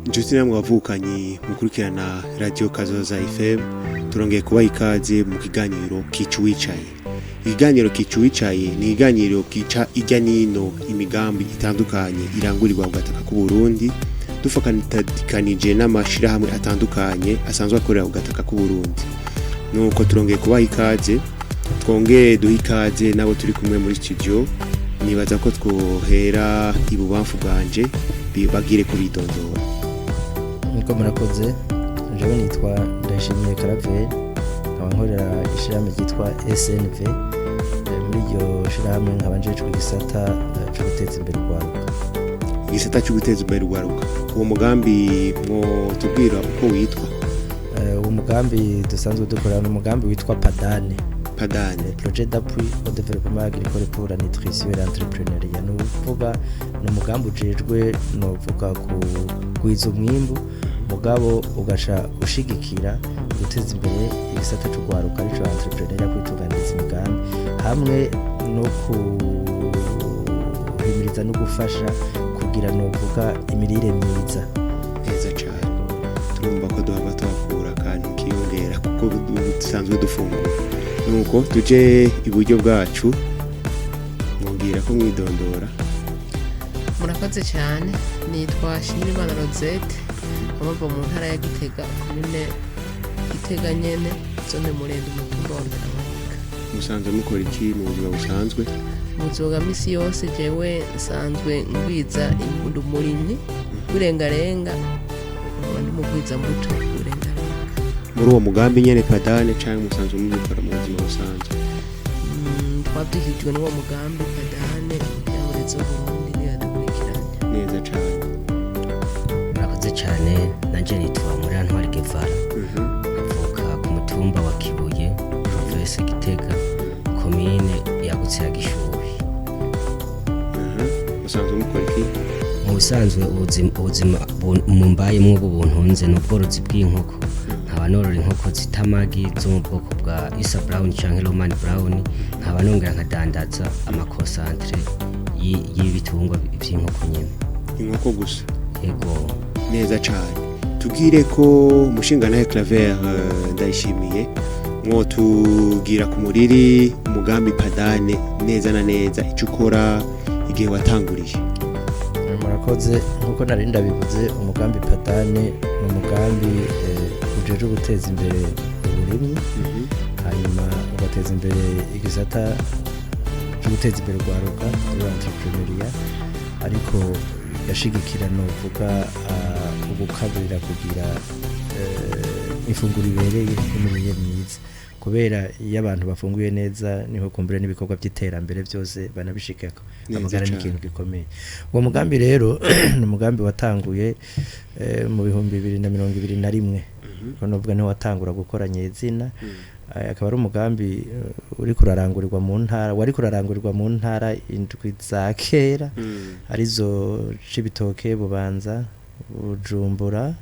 Inshuti namwe bavukanyi mukurikirana Radio Kazoza FM, turongeye kubaha ikaze mu kiganiro Kica Uwicaye. Ikiganiro Kica Uwicaye ni ikiganiro kica irya nino imigambi itandukanye irangurirwa mu gataka k'u Burundi, dufatikanije n'amashirahamwe atandukanye asanzwe akorera ku gataka k'u Burundi. Nuko turongeye kubaha ikaze, twongere duhe ikaze n'abo turi kumwe muri studio. Nibaza ko twohera ibubamfu bwanje, bagire kubidondora. Nkuko murakoze, jewe nitwa Ndayishimiye Karaveri, nkaba nkorera ishirahamwe ryitwa SNV. Muri iryo shirahamwe nkaba njejwe igisata co guteza imbere urwaruka. Igisata cyo guteza imbere urwaruka, uwo mugambi mwotubwira uko witwa? Uwo mugambi dusanzwe dukora ni umugambi witwa Padane. Padane. Projet d'appui au développement agricole pour la nutrition et l'entrepreneuriat. Ni ukuvuga ni umugambi ujejwe, novuga, kugwiza umwimbu, mugabo ugaca ushigikira guteza imbere igisata c'urwaruka, arico entrepreneuriat, kwitunganiriza imigambi, hamwe no kuhimiriza no gufasha kugira, novuga, imirire myiza. Neza cyane, turumva ko duhava tuhakura akantu kiyongera kuko dusanzwe dufungura. Nuko tuje iburyo bwacu, mwongera ko mwidondora. Murakoze cyane, nitwa Shimirimana Rosette, nkaba mu ntara ya Gitega, komine Gitega nyene, zone Murende, umutumba wa Rutaramanika. Musanzwe mukora iki mu buzima busanzwe? Mu buzima bwa misi yose, jewe nsanzwe ngwiza imbuto, umurimyi w'irengarenga, nkaba ndi mugwizambuto w'irengarenga. Muri uwo mugambi nyene Padane, canke musanzwe mubikora mu buzima busanzwe? Twabyigijwe n'uwo mugambi Padane kugira ngo Réseau Burundi niyo yadukurikiranye. Neza cane. Murakoze cyane, nanjye nitwa Murantwari Gevara, avuka ku mutumba wa Kibuye, province Gitega, komine yagutse ya Gishubi. Musanzwe mukora iki? Mu busanzwe ubuzima mumbayemwo ubu buntunze ni ubworozi bw'inkoko, nkaba norora inkoko zita amagi zo mu bwoko bwa Isa Brown canke Roman Brown, nkaba nongera nkadandaza ama concentrés y'ibitungwa vy'inkoko nyene. Inkoko gusa? Yego. Neza cane. Tubwire ko umushingantahe Claver Ndayishimiye, mwotubwira ku muriri umugambi Padane neza na neza, icyo ukora, igihe watanguriye. Murakoze. Nk'uko nari ndabivuze, umugambi Padane ni umugambi ujejwe guteza imbere uburimyi, hanyuma ugateza imbere igisata cyo guteza imbere urwaruka muri entrepreneuriat, ariko gashigikira, novuga, ugukaburira kugira ifunguro ibereye n'imirire myiza, kubera iyo abantu bafunguye neza niho kumbura n'ibikorwa by'iterambere byose banabishikako. Neza Amagara ni cane. ikintu gikomeye. Uwo mugambi rero ni umugambi watanguye mu 2021, ko novuga niho watangura gukora nyezina. Akaba ari umugambi uri kurarangurirwa mu ntara, wari kurarangurirwa mu ntara indwi za kera, arizo Cibitoke, Bubanza, Bujumbura,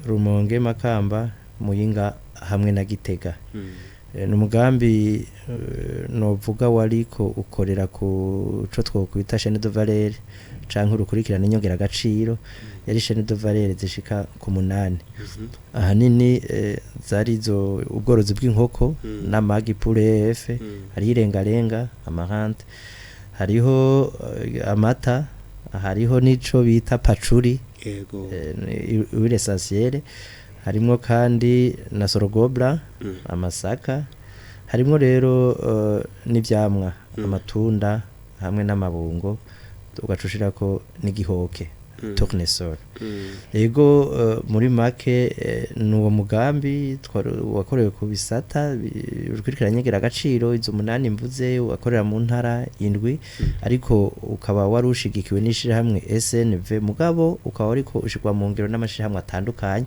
Rumonge, Makamba, Muyinga hamwe na Gitega. Ni umugambi novuga wariko ukorera ku co twokwita chaîne de valeur canke urukurikirane inyongeragaciro. Yari chaîne de valeur zishika ku munani. Ahanini zari izo ubworozi bw'inkoko n'amagi, poule œuf, hariho irengarenga, amaranthus, hariho amata, hariho n'ico bita patchouli, huile essentielle, harimwo kandi na sorgho blanc, amasaka, harimwo rero n'ivyamwa, amatunda hamwe n'amabungo, ugaca ushirako n'igihoke, tournesol. Ego, muri make ni uwo mugambi wakorewe ku bisata urukurikirane nyongeragaciro izo munani mvuze, wakorera mu ntara indwi, ariko ukaba wari ushigikiwe n'ishirahamwe SNV, mugabo ukaba wariko ushirwa mu ngiro n'amashirahamwe atandukanye,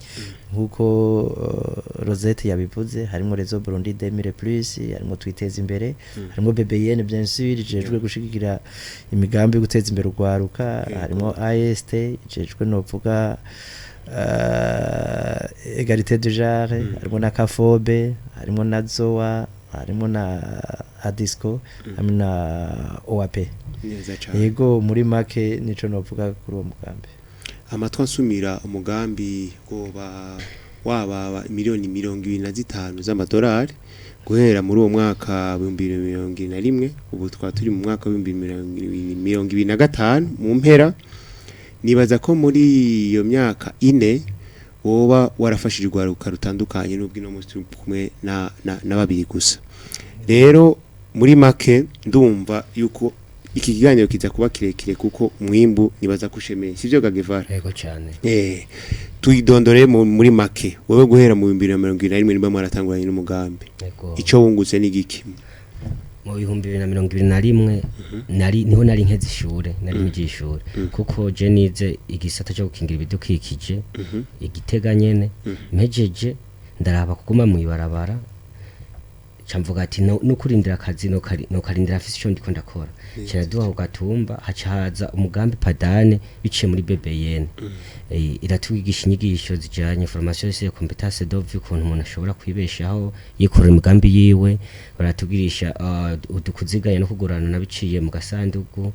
nk'uko Rosette yabivuze: harimo Réseau Burundi 2000 plus, harimo Twiteza Imbere, harimo BBN bien sûr ijejwe gushigikira imigambi yo guteza imbere urwaruka, harimo AST ijejwe, novuga, égalité de genre, harimo na Kafobe, harimo na Zoa, harimo na Adisco hamwe na OAP. Neza cane. Yego, muri make nico novuga kuri uwo mugambi. Amatwi ansumira umugambi woba wababa miliyoni 25 z'amadolari guhera muri uwo mwaka 2021. Ubu twaba turi mu mwaka wa 2025 mu mpera. Nibaza ko muri iyo myaka 4 woba warafashije urwaruka rutandukanye, n'ubwo ino munsi turi kumwe na babiri gusa. Rero muri make ndumva yuko iki kiganiro kiza kuba kirekire, kuko umwimbu nibaza ko ushemeye, sivyo Gagevara? Yego cyane. Tuyidondore muri make, wowe guhera mu 2021 nimba mwaratanguranye n'umugambi, Yego. ico wungutse ni giki? Mu 2021 nari niho nari nkeze ishure, nari mpigiye ishure, kuko je nize igisata cyo gukingira ibidukikije igitega nyene. Mpejeje ndaraba kuguma mu ibarabara, ca mvuga ati no kurindira akazi no karindira afise ico ndiko ndakora. Kiraduha ku gatumba, haca haza umugambi Padane biciye muri BBN. Iratwigisha inyigisho zijanye formation sur compétence de vie, ukuntu umuntu ashobora kwibeshaho yikorera imigambi yiwe. Baratugirisha udukuziganya no kugurana nabiciye mu gasandugu.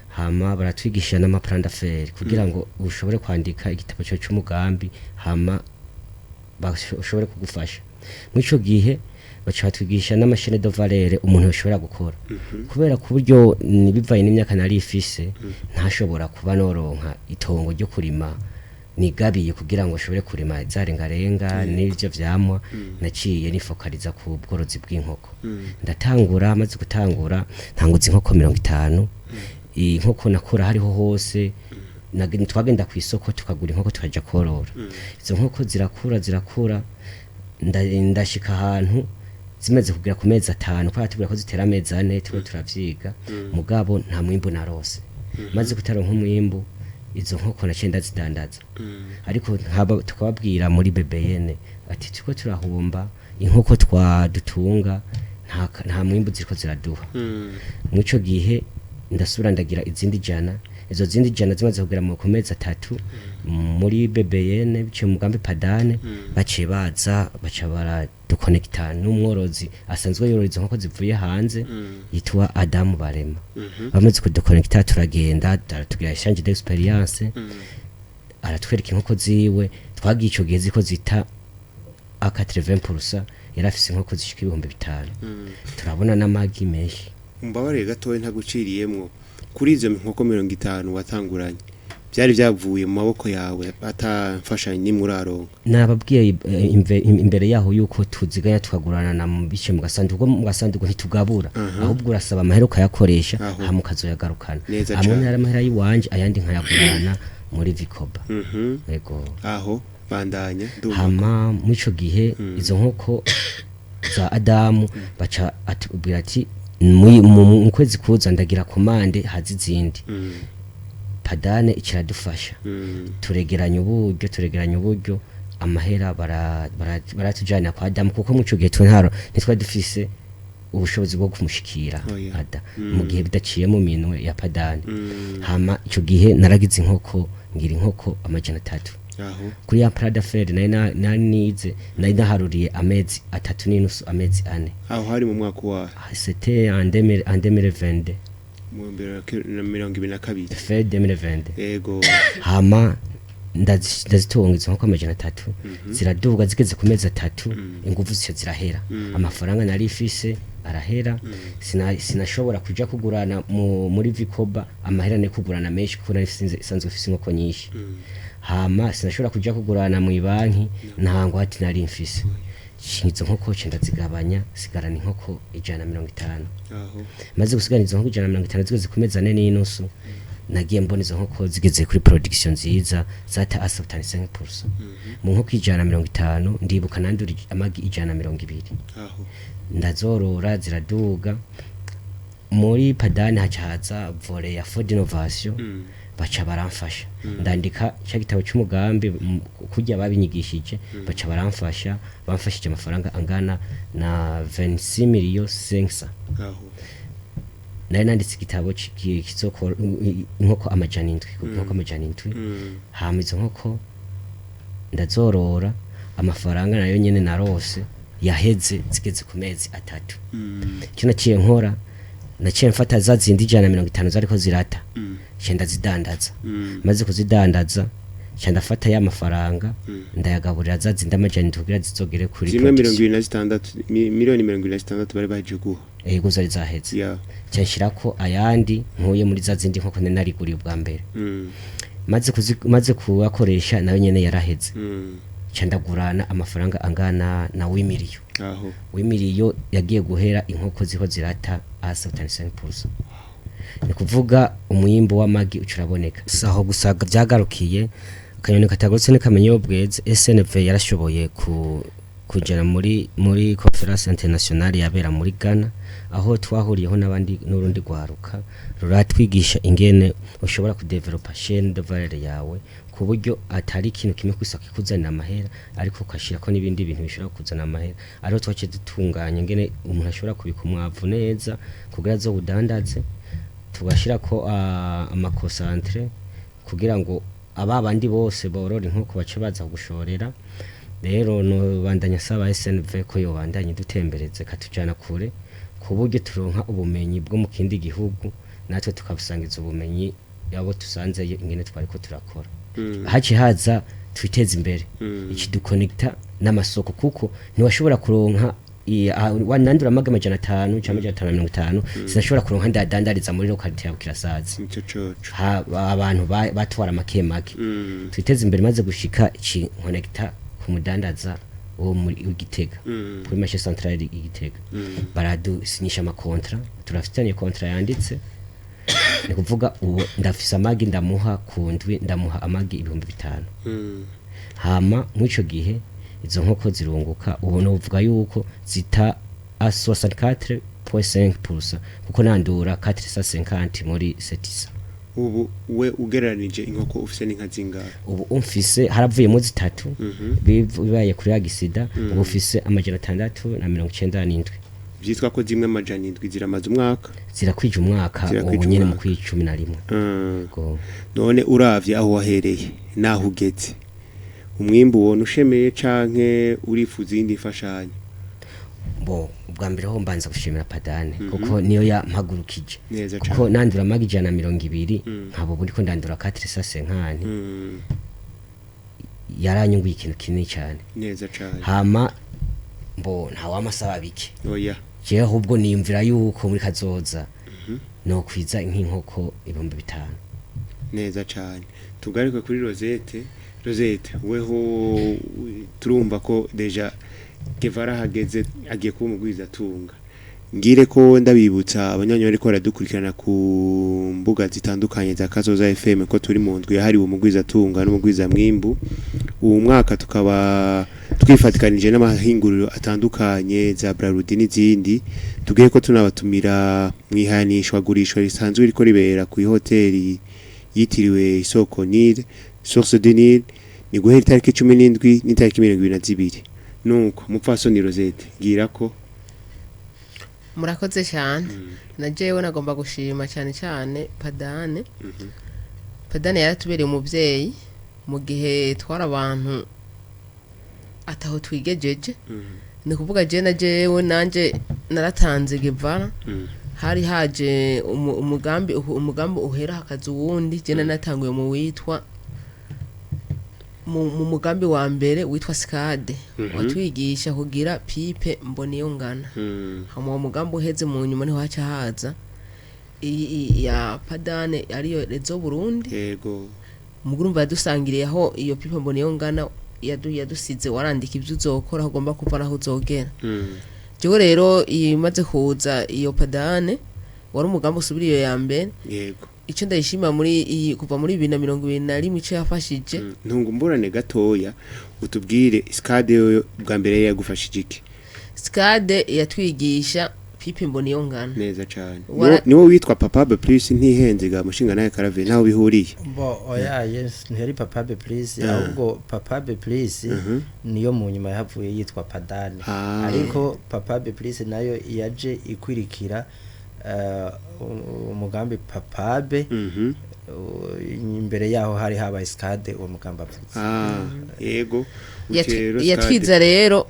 Hama baratwigisha n'ama plan d'affaires kugira ngo ushobore kwandika igitabo cyawe c'umugambi, hama bashobore kugufasha. Muri ico gihe baca batwigisha n'ama chaîne de valeur umuntu ashobora gukora, kubera ku buryo bivaye n'imyaka nari ifise ntashobora kuba noronka itongo ryo kurima nigabiye kugira ngo ushobore kurima za rengarenga n'ivyo vyamwa. Naciye nifokaliza ku bworozi bw'inkoko, ndatangura. Maze gutangura ntanguza inkoko 50. Inkoko nakura hariho hose, twagenda ku isoko tukagura inkoko tukaja korora. Izo nkoko zirakura zirakura, ndashika ahantu zimaze kugera ku mezi 5, kubera tubwira ko zitera amezi 4, turiko turavyiga, mugabo nta mwimbu narose. Maze kutaronka umwimbu, izo nkoko naciye ndazidandaza, ariko tukababwira muri BBN ati turiko turahomba, inkoko twadutunga nta mwimbu ziriko ziraduha. Mw'ico gihe ndasubira ndagira izindi 100. Izo zindi 100 zimaze kugera mu ku mezi 3, muri BBN biciye mu mugambi Padane baciye baza, baca baradukonekita n'umworozi asanzwe yorora izo nkoko zivuye hanze yitwa Adamu Barema. Bamaze kudukonekita turagenda, aratugira échange d'expérience, aratwereka inkoko ziwe. Twagiye ico gihe ziko zita a 80%, yari afise inkoko zishika 5000, turabona n'amagi menshi. Umbabarire gatoya ntaguciriyemwo. Kuri izo nkoko 50 watanguranye, byari byavuye mu maboko yawe, atamfashanyo nimwe uraronka? Nababwiye imbere yaho yuko tuziganya tukagurana na bice mu gasanduku. Mu gasanduku ntitugabura, ahubwo urasaba amahera ukayakoresha, hama ukazoyagarukana. Neza Amwe cane. ntari amahera y'iwanje, ayandi nkayagurana muri Vikoba. Yego. Aho bandanya, ndumva. Hama muri ico gihe izo nkoko za Adamu baca atubwira ati mu kwezi kuza ndagira commande hazi izindi. Padane ikiradufasha, turegeranya uburyo, amahera baratujana kwa Adamu, kuko mu ico gihe twe ntaro ntitwari dufise ubushobozi bwo kumushikira ada mu gihe bidaciye mu minwe ya Padane. Hama ico gihe naragize inkoko, ngira inkoko 300. Kuri ya plan d'affaires nari nize, nari naharuriye amezi 3.5, amezi 4. Aho hari mu mwaka wa? C'était en 2000 en 2022. Mu 2022. Fin 2022. Yego. Hama ndazitunga izo nkoko 300, ziraduga. Zigeze ku mezi 3, ingufu zica zirahera, amafaranga nari ifise arahera. Sinashobora kuja kugurana muri Vikoba amahera ne kugurana menshi, kuko nari isanzwe ifise inkoko nyinshi. Hama sinashobora kuja kugurana mu banki, nta ngwate nari mfise. Izo nkoko nca ndazigabanya, sigarana inkoko 150. Maze gusigana izo nkoko 150, zigeze ku mezi 4.5, nagiye mbona izo nkoko zigeze kuri production nziza, zata à 75%. Mu nkoko 150 ndibuka nandura amagi 120. Ndazorora, ziraduga. Muri Padani haca haza volet ya Ford Innovation, baca baramfasha, ndandika cya gitabo cy'umugambi kurya babinyigishije, baca baramfasha, bamfashije amafaranga angana na 26 millions 500. Nari nanditse igitabo kizokora inkoko 700, inkoko 700. Hama izo nkoko ndazorora, amafaranga nayo nyene narose yaheze zigeze ku mezi 3. Icyo naciye nkora Naciye mfata za zindi 150 zariko zirata, nca ndazidandaza. Maze kuzidandaza, nca ndafata ya mafaranga ndayagaburira za zindi 700 kugira zizogere kuri Zimwe production. 26, miliyoni 26 bari baje guha. Yego, zari zaheze. Nca nshirako ayandi nkuye muri za zindi nkoko nari nariguriye ubwa mbere. Maze kuyakoresha, nayo nyene yaraheze. Nca ndagurana amafaranga angana na w'imiliyo. Aho. W'imiliyo yagiye guhera inkoko ziko zirata a 75%, ni kuvuga umwimbu w'amagi uca uraboneka. Saho gusa byagarukiye, akanyoni katagurutse ntikamenya iyo bweze. SNV yarashoboye kugera muri conférence internationale yabera muri Ghana, aho twahuriyeho n'abandi n'urundi rwaruka, ruratwigisha ingene ushobora kudevelopa chaîne de valeur yawe, ku buryo atari ikintu kimwe gusa kikuzanira amahera, ariko ukashirako n'ibindi bintu bishobora kuzana amahera. Ariho twaciye dutunganya ingene umuntu ashobora kubika umwavu neza kugira azowudandaze, tugashirako ama concentré kugira ngo aba bandi bose borora inkoko bace baza gushorera. Rero nobandanya saba SNV ko yobandanya dutembereze, katujana kure, ku buryo turonka ubumenyi bwo mu kindi gihugu, natwe tukabusangiza ubumenyi abo tusanzeyo ingene twariko turakora. Haci haza twiteze imbere, ikidukonekta n'amasoko, kuko ntiwashobora kuronka wanandura amaga 500 cyangwa 550, sinashobora kuronka ndadandariza muri localité ya Bukirasazi. Nico coco. Abantu batwara make make. Twiteze imbere maze gushika ci nkonekta ku mudandaza wo muri Gitega, kuri marché central i Gitega. Baradusinyisha ama contrat, turafitanye contrat yanditse. Ni kuvuga ubu ndafise amagi ndamuha ku ndwi, ndamuha amagi 5000. Hama mw'ico gihe izo nkoko zirunguka, ubu novuga yuko zita a 64.5%, kuko nandura 450 muri 700. Ubu we ugereranije inkoko ufise n'inka zingahe? Ubu umfise haravuyemo zitatu bibaye kuri agisida, ubu ufise 697. Vyitwa ko zimwe 700 ziramaze umwaka. Zirakwije umwaka. Zirakwije Ubu nyene mu umwaka. kwicumi na rimwe. Go. None uravye aho wahereye naho ugeze, umwimbu ubona ushemeye canke urifuza iyindi mfashanyo? Bo, ubwa mbere ho mbanza gushimira Padane, kuko niyo yampagurukije. Neza Kuko cane. nandura amagi 120, nkaba ubu ndiko ndandura 450, yaranyunguye ikintu kinini cyane. Neza cane. Hama mbo ntawamasaba bike. Oya. Jewe ahubwo niyumvira yuko muri kazoza no kwiza nk'inkoko 5000. Neza cane. Tugaruke kuri Rosette. Rosette, weho turumva ko déjà Guevara hageze, agiye kuba umugwizatunga. Ngire ko ndabibutsa abanyanyi bariko baradukurikirana ku mbuga zitandukanye za Kazoza FM ko turi mu ndwi yahariwe umugwizatunga n'umugwiza mwimbu. Uwu mwaka tukaba twifatikanije n'amahinguriro atandukanye za Brarudi n'izindi. Tugiye ko tunabatumira mwihanishwa gurishwa risanzwe riko ribera ku hoteli yitiriwe isoko Nil, Source du Nil. Ni guhera itariki 17 n'itariki 22. Nuko mupfasoni Rosette, gira ko. Murakoze cyane. Na jewe nagomba gushima cyane cyane Padane. Padane yaratubereye umubyeyi mu gihe twari abantu ataho twigejeje. Ni kuvuga je na jewe nanje naratanze Gevara. Hari haje umugambi uhera hakaza uwundi. Je natanguye mu witwa mu mugambi wa mbere witwa Skade, watwigisha kugira pipe mbona iyo ngana. Hama uwo mugambi uheze, mu nyuma niho haca haza iyi ya Padane, ariyo Rezo Burundi. Mugurumva yadusangiriye aho iyo pipe mbona iyo ngana yadusize, warandika ibyo uzokora, aho ugomba kuva naho uzogera. Jewe rero imaze kuza iyo Padane, wari umugambi usubira iyo ya mbere. Icyo ndayishima muri iyi kuva muri 2021, icyo yafashije. Ntungumburane gatoya, utubwire Skade yo bwa mbere yagufashije iki? Skade yatwigisha pipe mbona iyo ngana. Neza cane. Niwo witwa Papa Be Plus, ntihenze ga mushinga naye Karave, naho bihuriye? Bo, oya, yes, ntiyari Papa Be Please, ahubwo Papa Be Please niyo mu nyuma yahavuye yitwa Padane. Ariko Papa Be Please nayo yaje ikwirikira umugambi Papabe. Imbere yaho hari habaye SCAD uwo mugambi avuze. Yego. Uti rero Yatwiza SCAD. Rero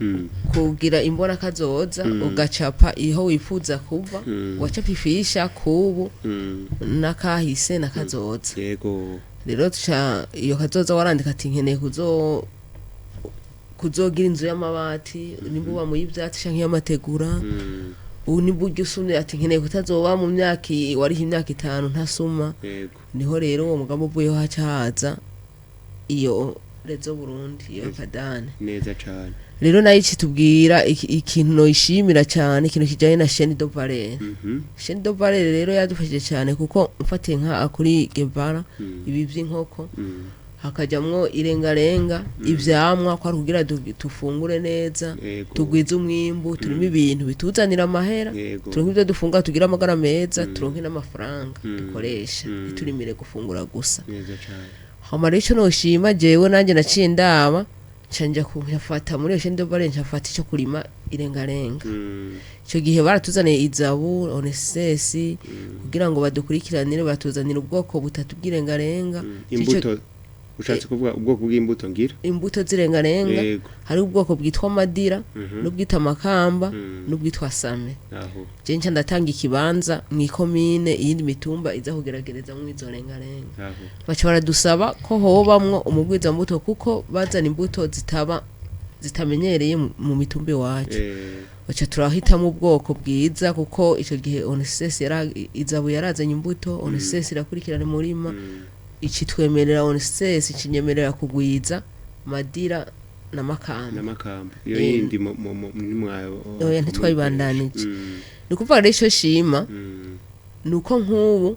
kugira imbona kazoza, ugacapa iho wifuza kuva, wacapa ifisha kubu n'akahise n'akazoza. Rero tuca iyo kazoza warandika ati nkeneye kuzogira inzu y'amabati, nimba uba mu y'ivyatsi canke y'amategura. Ubu nimba urya usumye, ati nkeneye kutazoba mu myaka wariho imyaka 5 ntasuma. Niho rero uwo mugambi uvuyeho haca haza iyo Réseau Burundi, iyo Padane. Neza cane. Rero nayo ikitubwira ikintu noyishimira cyane, ikintu kijanye na chaîne de valeur. Chaîne de valeur rero yadufashije cyane, kuko mfatiye nka kuri Guevara, ibi vy'inkoko, hakajamwo irengarenga, ivyamwa, kwari kugira tufungure neza, tugwize umwimbu, turimo ibintu bituzanira amahera, turonke ibyo dufungura, tugire amagara meza, turonke n'amafaranga dukoresha, ntiturimire gufungura gusa. Neza cane. Hama rero ico noshima jewe, nanje naciye ndaba, nca nja nkafata muri iyo chaîne de valeur, nca ico kurima irengarenga. Ico gihe baratuzaniye izabu ONSS kugira ngo badukurikiranire, batuzanira ubwoko butatu bw'irengarenga. Imbuto, ushatse kuvuga ubwoko bw'imbuto ngira? Imbuto z'irengarenga. Hari ubwoko bwitwa Madira, n'ubwitwa Makamba, n'ubwitwa Same. Je nca ndatanga ikibanza mw'ikomine, iyindi mitumba iza kugeragerezamwo izo rengarenga. Baca baradusaba ko hobamwo umugwizambuto, kuko bazana imbuto zitaba zitamenyereye mu mitumba iwacu. Baca turahitamo ubwoko bwiza, kuko ico gihe ONSS yara izabu yarazanye imbuto, ONSS irakurikirana umurima, icitwemerera ONSS icinyemerera kugwiza Madira na Makamba. N'amakamba iyo yindi nimwayo? Oya, ntitwayibandanije. Ni ukuvuga rero ico shima nuko nk'ubu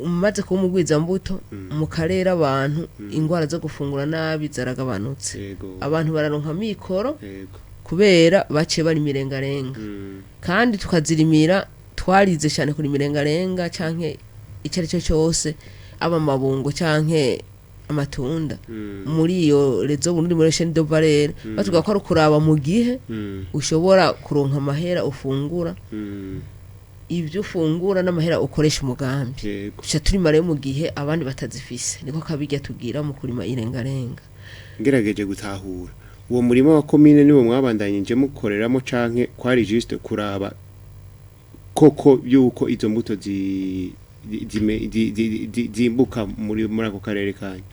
umaze kuba umugwizambuto mu karere, abantu ingwara zo gufungura nabi zaragabanutse. Abantu bararonka mikoro kubera baciye bari irengarenga, kandi tukazirimira. Twarize cyane kuri irengarenga canke icyo ari cyo cyose, aba amabungo canke amatunda. Muri iyo Réseau Burundi, muri chaîne de valeur, batubwira ko ari ukuraba mu gihe ushobora kuronka amahera ufungura, ibyo ufungura n'amahera ukoresha umugambi. Tuca turima rero mu gihe abandi batazifise, niko kabirya tugira mu kurima irengarenga. Ngerageje gutahura, uwo murima wa komine niwo mwabandanyije mukoreramo, canke kwari juste kuraba koko yuko izo mbuto zimbuka muri ako karere kanyu?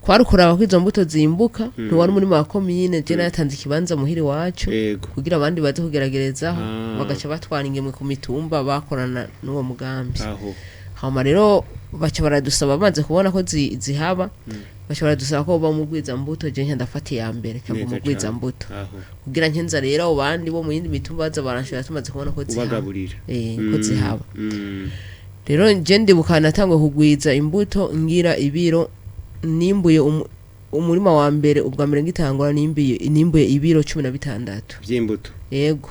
Kwari ukuraba ko izo mbuto zimbuka. Ntiwari umurima wa komine, je natanze ikibanza muhira iwacu kugira abandi baze kugeragerezaho, bagaca batwara ingemwe ku mitumba bakorana n'uwo mugambi. Hama rero baca baradusaba, bamaze kubona ko zihaba, baca baradusaba ko boba mugwiza mbuto. Je nca ndafata iya mbere cyangwa Neza umugwiza cane. mbuto, kugira nkenza rero abo bandi bo mu yindi mitumba baza baranshora, tumaze kubona ko zihaba. Ubagaburira. Ko zihaba. Rero je ndibuka natanguye kugwiza imbuto ngira ibiro nimbuye umurima wa mbere, ubwa mbere ngitangura nimbuye ibiro 16 Vy'imbuto? Yego.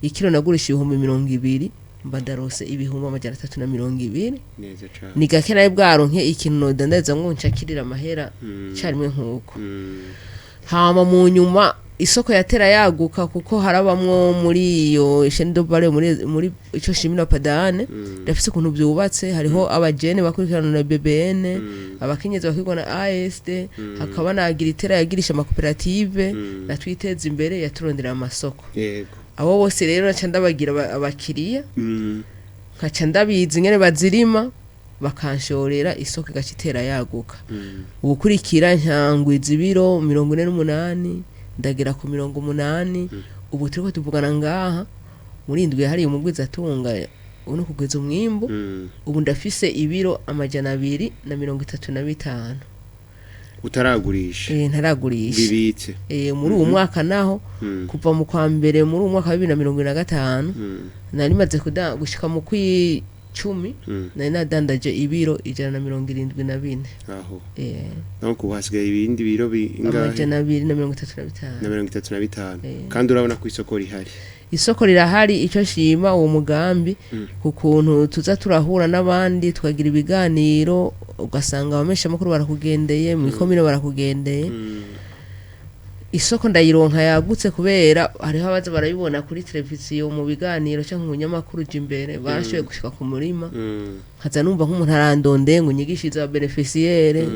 Ikiro nagurisha 20,000, mba ndarose 320,000. Neza cane. Ni gake nawe bwaronke ikintu nodandariza ngo nshakirira amahera carimwe nkuko. Hama mu nyuma isoko yatera yaguka, kuko harabamwo muri iyo chaîne de valeur, muri ico shimira Padane, ndafise ukuntu byubatse, hariho abajene bakurikirana na BBN, abakenyezi bakigwa na ASD, hakaba na Agritera yagirisha amakoperative, na Twiteza Imbere yaturondera amasoko. Abo bose rero naca ndabagira abakiriya, nkaca ndabizi ingene bazirima, bakanshorera, isoko igaca itera yaguka. Ubukurikira nkangwiza ibiro 48, ndagera ku 80. Ubu turiko tuvugana ngaha, muri indwi yahariye umugwizatunga uno kugwiza umwimbu, ubu ndafise ibiro 235. Utaragurisha? Ntaragurisha. Bibitse? Muri uwo mwaka naho, kuva mu kwa mbere muri uwo mwaka wa 2025, nari maze gushika mu kw'icumi, nari nadandaje ibiro 174. Donc ubu hasigaye ibindi biro bingahe? 235. Na 35. Kandi urabona ko isoko rihari? Isoko rirahari. Icyo nshima uwo mugambi, ku kuntu tuza turahura n'abandi, tukagira ibiganiro, ugasanga abameshamakuru barakugendeye, mu ikomine barakugendeye. Isoko ndayironka yagutse kubera hariho abaza barabibona kuri televiziyo mu biganiro cyangwa mu binyamakuru jya imbere barashoboye gushika ku murima, nkaza numva nk'umuntu arandondeye ngo unyigishirize aba bénéficiaires,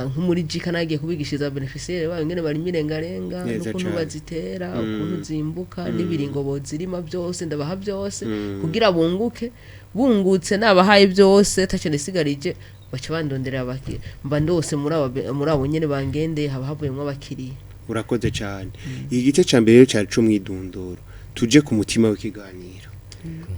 nko muri jika nagiye kubigishiriza aba bénéficiaires bayo ingene barima irengarenga Neza n'ukuntu cane. bazitera, ukuntu zimbuka n'ibiringo bozirima, byose ndabaha byose kugira bunguke. Bungutse nabahaye byose taco nisigarije, baca bandonderera abakiriya, mba ndose muri abo nyene bangendeye haba havuyemwo abakiriya. Urakoze cyane. Igice cya mbere rero cyari c'umwidondoro, tuje ku mutima w'ikiganiro.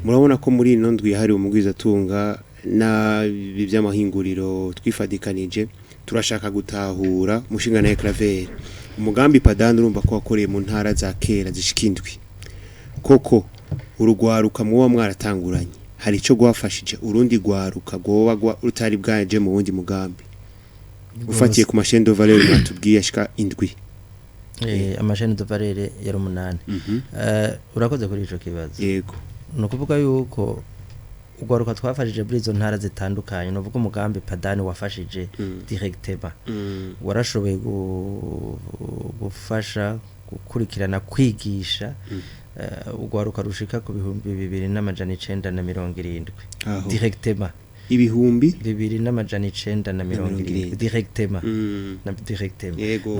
Murabona ko muri ino ndwi yahariwe umugwizatunga n'ibi by'amahinguriro twifadikanije, turashaka gutahura mushinga na Claver umugambi Padani. Urumva ko wakoreye mu ntara za kera zishika indwi. Koko urugwaruka muba mwaratanguranye hari ico gwafashije urundi gwaruka gwoba rutari bwaje mu wundi mugambi, ufatiye ku ma chaînes de valeur mwatubwiye ashika indwi? Ama chaînes de valeur yari 8. Urakoze kuri ico kibazo. Ni ukuvuga yuko urwaruka twafashije muri izo ntara zitandukanye, ni ukuvuga umugambi Padani wafashije directement, warashoboye gufasha gukurikirana kwigisha urwaruka rushika ku 2970. Aho. Directement. Ibihumbi 2970 directement. Na directement.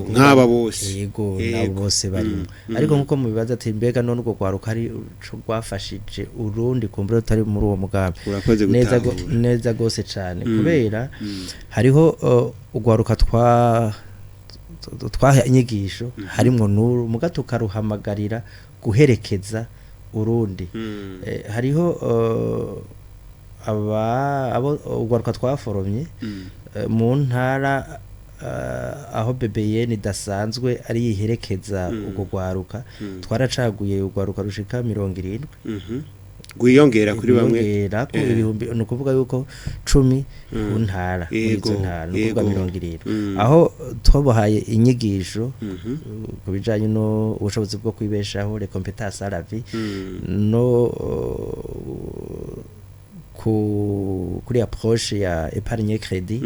Nk'aba bose. Yego, nabo bose barimo. Ariko nkuko mubibaza ati mbega none urwo rwaruka ari ico rwafashije urundi kumbura rutari muri uwo mugambi? Urakoze Neza gutahura. Neza gose cane, kubera hariho urwaruka twaha inyigisho harimwo n'uru muga tukaruhamagarira guherekeza urundi. Hariho aba abo urwaruka twaforomye mu ntara aho BBN idasanzwe ari yiherekeza urwo rwaruka, twaracaguye urwaruka rushika 70. Gwiyongera kuri bamwe. Gwiyongera ku ibihumbi, ni ukuvuga yuko 10 ku ntara muri izo ntara, ni ukuvuga 70, aho twabahaye inyigisho ku bijanye no ubushobozi bwo kwibeshaho, les compétences à la vie, no kuri approche ya épargne crédit,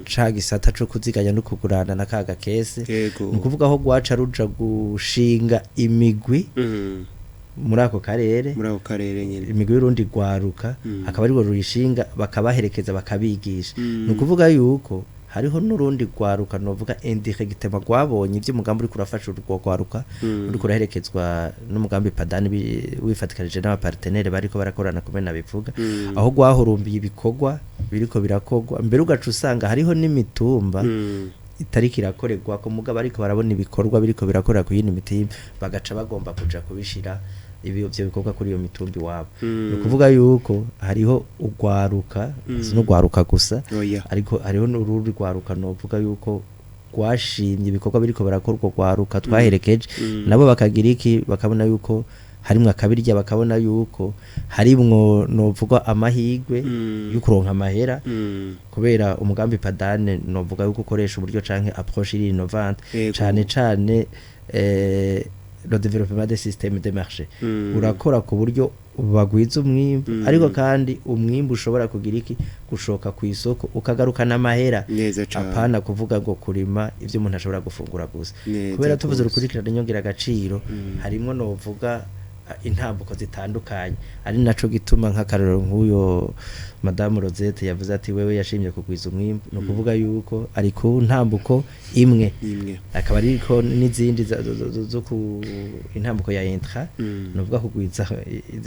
ca gisata co kuziganya no kugurana na kaga kese. Ni ukuvuga aho rwaca ruja gushinga imigwi muri ako karere. Muri ako karere nyene. Imigwi y'urundi rwaruka, akaba arirwo ruyishinga, bakabaherekeza, bakabigisha. Ni ukuvuga yuko hariho n'urundi rwaruka novuga indirectement rwabonye ivyo umugambi uriko urafasha urwo rwaruka, uriko uraherekezwa n'umugambi Padani wifatikanije n'aba partenaires bariko barakorana kumwe nabivuga, aho rwahurumbiye ibikorwa biriko birakorwa mbere, ugaca usanga hariho n'imitumba itariko irakorerwa ko mugabo ariko barabona ibikorwa biriko birakorera ku yindi mitumba, bagaca bagomba kuja kubishira ivyo bikorwa kuri iyo mitumba iwabo. Ni ukuvuga yuko hariho urwaruka, si n'urwaruka gusa, Oya. ariko hariho n'urundi rwaruka novuga yuko rwashimye ibikorwa biriko birakorwa, rwaruka twaherekeje, nabo bakagira iki, bakabona yuko harimwo akabirya, bakabona yuko harimwo novuga amahigwe yo kuronka amahera, kubera umugambi Padane novuga yuko ukoresha uburyo canke approche iri innovante, cane cane le développement des systèmes de marché. Urakora ku buryo bagwiza umwimbu, ariko kandi umwimbu ushobora kugira iki, gushoka ku isoko ukagarukana amahera. Neza cane. Apana kuvuga ngo kurima ivyo umuntu ashobora gufungura gusa. Neza Kubera tuvuze gose. urukurikirane nyongera agaciro, harimwo novuga intambuko zitandukanye, ari naco gituma nk'akarorero nk'uyo Madame Rosette yavuze ati wewe yashimye kugwiza umwimbu, ni ukuvuga yuko ari ku ntambuko imwe, Imwe. akaba ariko n'izindi zo ku intambuko ya intra, ni ukuvuga kugwiza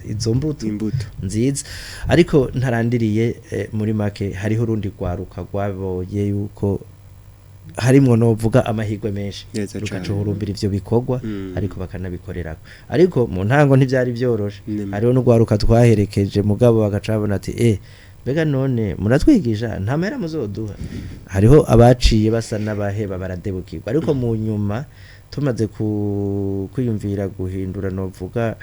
izo mbuto Imbuto. nziza. Ariko ntarandiriye, muri make hariho urundi rwaruka rwabonye yuko harimwo novuga amahirwe menshi, Neza cane. rugacuhurumbira ivyo bikorwa, ariko bakanabikorerako. Ariko mu ntango ntivyari vyoroshe. Hariho n'urwaruka twaherekeje mugabo bagaca babona ati mbega none muratwigisha nta mahera muzoduha? Hariho abaciye basa n'abaheba baradebukirwa, ariko mu nyuma tumaze kwiyumvira guhindura novuga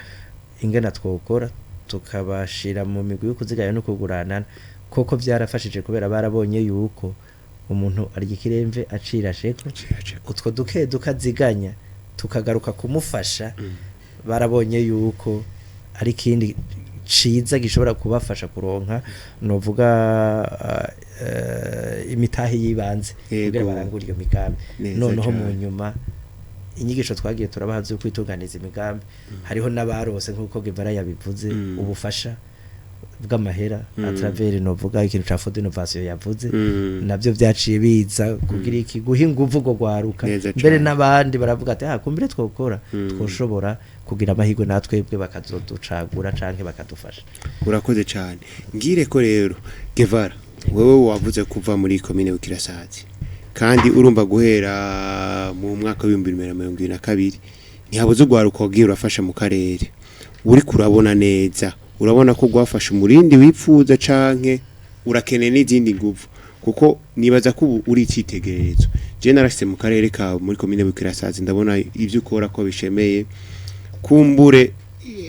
ingena twokora, tukabashira mu migwi yo kuziganya no kuguranana, koko vyarafashije, kubera barabonye yuko umuntu arya ikiremve acirasheko, utwo duke dukaziganya tukagaruka kumufasha. Barabonye yuko ari ikindi ciza gishobora kubafasha kuronka novuga imitahe y'ibanze kugira barangure iyo migambi. Neza Noneho mu cane. nyuma Inyigisho twagiye turabaha zo kwitunganiza imigambi, hariho n'abarose, nk'uko Guevara yabivuze, ubufasha bw'amahera à travers, novuga, ikintu ca Fonds d'innovation yavuze. Navyo vyaciye biza kugira iki? Guha inguvu go gwaruka. Neza Mbere cane. n'abandi baravuga ati: "Ah, kumbire twokora, twoshobora kugira amahirwe natwebwe bakazoducagura canke bakadufasha." Urakoze cyane. Ngire ko rero, Guevara, wewe wavuze kuva muri komine Bukirasazi, kandi urumva guhera mu mwaka w'2022 ntihabuze urwaruka wagiye urafasha mu karere. Uri kurabona neza, urabona ko rwafashe umurindi wipfuza, canke urakeneye n'izindi nguvu? Kuko nibaza ko ubu uri icyitegererezo. Je narashitse mu karere kawe, muri komine Bukirasazi, ndabona ibyo ukora ko bishemeye. Kumbure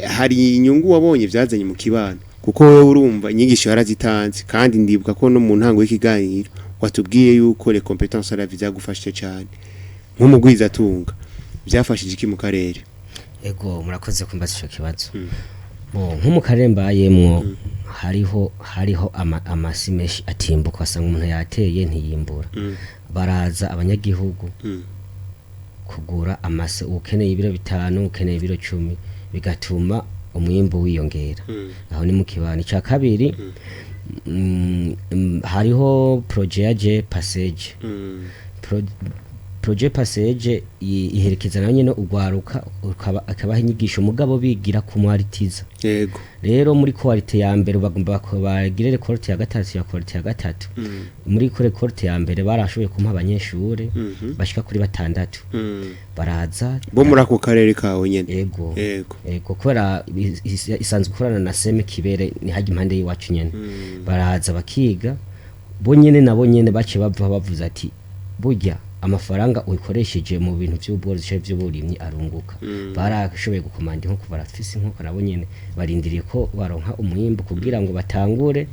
hari inyungu wabonye byazanye mu kibano, kuko wowe urumva inyigisho yarazitanze, kandi ndibuka ko no mu ntango y'ikiganiro watubwiye yuko les compétences à la vie zagufashije cyane nk'umugwizatunga. Byafashije iki mu karere? Ego, murakoze kumbaza ico kibazo. Bo nko mu karere mbayemwo hariho amasi menshi atimbuka, asanga umuntu yateye ntiyimbura. Baraza abanyagihugu kugura amase, ukeneye ibiro 5, ukeneye ibiro 10, bigatuma umwimbu wiyongera. Aho ni mu kibano. Icya kabiri, hariho projet ya je PACEJ. Projet PACEJ iherekeza nayo nyene ugwaruka, akabaha inyigisho, mugabo bigira ku mwaritiza. Rero muri qualité ya mbere bagomba bagire récolte ya gatatu, ya qualité ya gatatu. Muri récolte ya mbere barashoboye kumpa abanyeshure bashika kuri 6. Baraza. Bo muri ako karere kawe nyene? Ego. Ego, kubera isanzwe ikorana na Seme Kibere, ni hajya impande y'iwacu nyene. Baraza bakiga bo nyene, nabo nyene bace bava bavuze ati: "Burya amafaranga uyikoresheje mu bintu by'ubworozi canke by'uburimyi arunguka." Barashoboye gukomanda inkoko, barafise inkoko nabo nyene, barindiriye ko baronka umwimbu kugira ngo batangure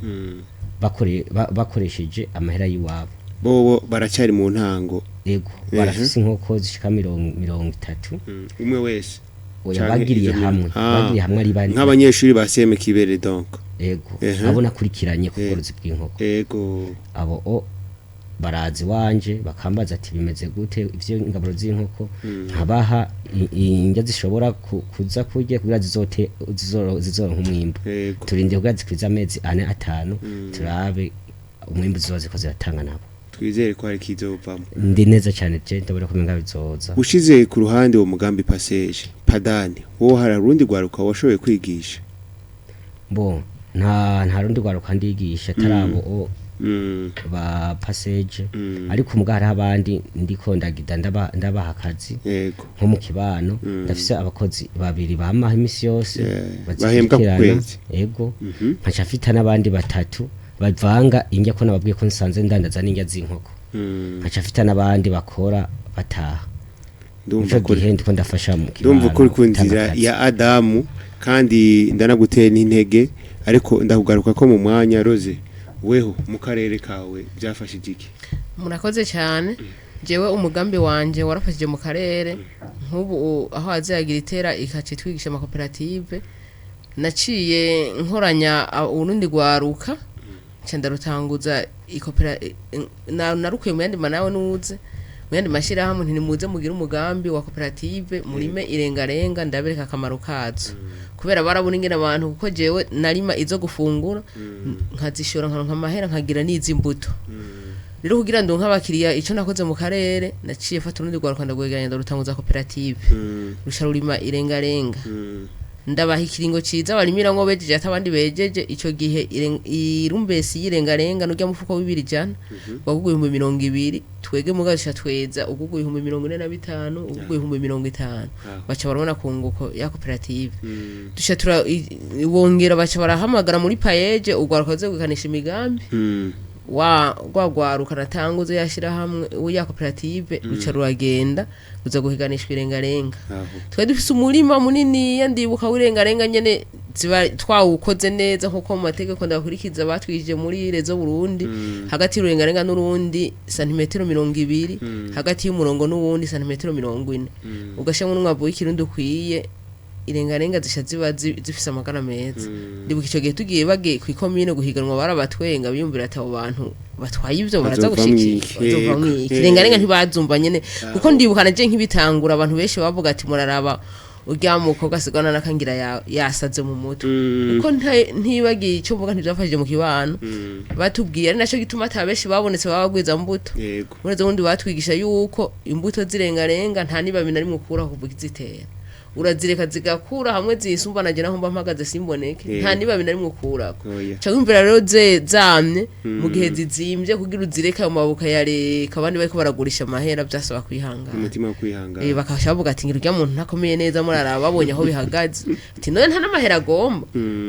bakoresheje amahera y'iwabo. Bobo baracyari mu ntango? Ego, barafise inkoko zishika 30. Umwe wese? Oya, Canke bagiriye izo hamwe. Bagiriye hamwe ari bane. Nk'abanyeshuri ba Seme Kibere donc? Ego. Abo nakurikiranye ku bworozi bw'inkoko. Abo o barazi wanje bakambaza ati: "Bimeze gute ivyo ingaburo z'inkoko?" Nkabaha indya zishobora kuza kurya kugira zizote zizoronka umwimbu. Turinde kugira zikwize amezi 4, 5, turabe umwimbu zizoba ziko ziratanga nabo. Twizere ko hari kizovamo. Ndi neza cyane, je ndabona ko umenga bizoza. Ushize ku ruhande uwo mugambi PACEJ, Padani, wowe hari urundi rwaruka washoboye kwigisha? Bo nta rundi rwaruka ndigisha atarabo o ba PACEJ. Ariko muga hariho abandi ndiko ndagida ndabaha akazi. Nko mu kibano ndafise abakozi babiri bamaha imisi yose. Bahembwa ku Bazikurikirana. kwezi? Ego. Nkaca mfita n'abandi batatu bavanga indya, ko nababwiye ko nsanze ndandaza n'indya z'inkoko. Nkaca mfita n'abandi bakora bataha. Ndumva Ico ko gihe ndiko ndafasha mu kibano Ndumva ko uri ku gutanga nzira akazi. ya Adamu, kandi ndanagutera n'intege, ariko ndakugaruka ko mu mwanya. Rose, weho mu karere kawe byafashije iki? Murakoze cyane. Jewe umugambi wanje warafashije mu karere. Nk'ubu aho azagira itera ikaca itwigisha amakoperative, naciye nkoranya urundi rwaruka, nca ndarutanguza narukuye mu yandi manawe nuze mu yandi mashyirahamwe, nti: "Nimuze mugire umugambi wa koperative, murime irengarenga, ndabereka akamaro kazo." Kubera barabona ingene abantu, kuko jewe narima izo gufungura nkazishora nkaronka amahera, nkagira n'iz'imbuto. Rero kugira ndonke abakiriya, ico nakoze mu karere, naciye fata urundi rwaruka ndagwegeranya, ndarutanguza koperative, rusha rurima irengarenga. Ndabaha ikiringo ciza barimiramwo bejeje, ati abandi bejeje ico gihe irumbesi y'irengarenga n'urya mufuko w'200 wagugwa 20,000, twege muga duca tweza ugugwa 45,000, ugugwa 50,000. Baca barabona kunguko ya koperative. Duca tura wongera baca barahamagara muri PAEEJ urwaruka ruze gukanisha imigambi. Wa rwagwaruka natanguze yashira hamwe ya koperative, ruca ruragenda ruza guhiganishwa irengarenga. Twari dufise umurima munini, ndibuka, w'irengarenga nyene, ziba twawukoze neza nkuko mu mategeko ndakurikiza batwigishije muri Réseau Burundi: hagati y'ururengarenga n'urundi santimetero 20, hagati y'umurongo n'uwundi santimetero 40, ugashiramo n'umwavu w'ikirundi ukwiye, irengarenga zisha ziba zifise amagara meza. Ndibuka ico gihe tugiye, bagiye kw'ikomine guhiganwa, barabatwenga, biyumvira ati: "Abo bantu batwaye ivyo baraza Bazovamwo gushikira iki? bazovamwo Yego. iki rengarenga ntibazumva nyene kuko ndibuka naje nk'ibitangura abantu benshi bavuga ati muraraba urya mukobwa asigana n'akangira yasaze mu mutwe kuko ntibagiye icyo mvuga ntibyafashije mu kibano batubwiye ari nacyo gituma ata benshi babonetse baba bagwiza mbuto Yego. muri zo bundi batwigisha yuko imbuto zirengarenga nta n'ibabi na rimwe ukuraho kuva ukizitera urazireka zigakura hamwe zisumba nanjye naho mba mpagaze simboneke Yego. nta n'ibabi na rimwe ukurako Oya. ca wumvira rero zamye mu gihe zizimbye kugira uzireke ayo maboko yareka abandi bariko baragurisha amahera byasaba kwihangana Umutima wo kwihangana. Bakabasha bavuga ati ngira urya muntu ntakomeye neza muraraba babonye aho bihagaze ati none nta n'amahera agomba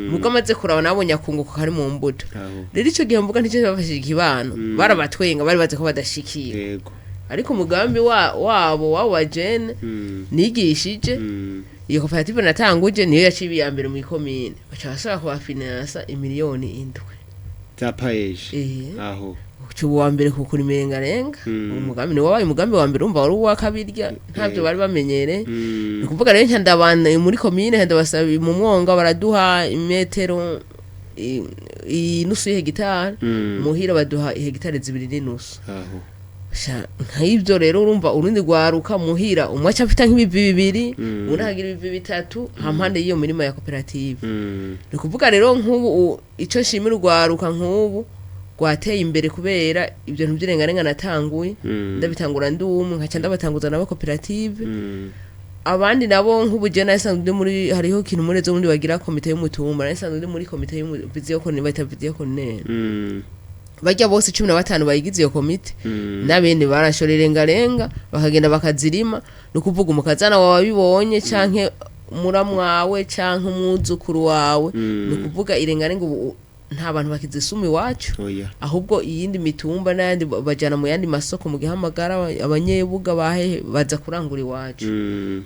mugo amaze kuraba nabonye akunguka kari mu mbuto Aho. rero ico gihe mvuga nticyo cyabafashije ikibano barabatwenga bari bazi ko badashikira Yego. ariko umugambi wabo wabo wa jene nigishije iyo koperative natanguje niyo yaciye iya mbere mu ikomine baca basaba kubafinansa imiliyoni 7 Za paeje. Eh. Aho. uca uwa mbere kukura imirengarenga umugambi ni wabaye umugambi wa mbere umva wari uwa kabirya ntabyo bari bamenyereye ni ukuvuga rero nca ndabana muri komine nca ndabasaba mu mwonga baraduha imetero inusu y'hegitari muhira baduha ihegitari 2.5 Aho. Sha, nk'ibyo rero urumva urundi rwaruka muhira umwe aca afita nk'ibivi bibiri undi akagira ibivi bitatu hampande y'iyo mirima ya koperative ni ukuvuga rero nk'ubu ico nshimira urwaruka nk'ubu rwateye imbere kubera ibyo bintu by'irengarenga natanguye ndabitangura ndi umwe nkaca ndabatanguza nabo koperative abandi nabo nk'ubu je nasanzwe ndi muri hariho ikintu muri zo bundi bagira komite y'umutumba nasanzwe ndi muri komite y'umuviziyo kone bayita viziyo kone bajya bose 15 bayigize iyo komite n'abene barashora irengarenga bakagenda bakazirima ni ukuvuga umukazana wawe abibonye canke muramwawe canke umwuzukuru wawe ni ukuvuga irengarenga ubu nta bantu bakizisuma iwacu Oya. ahubwo iyindi mitumba n'ayandi bajana mu yandi masoko mu gihamagara abanyebuga bahehe baza kurangura iwacu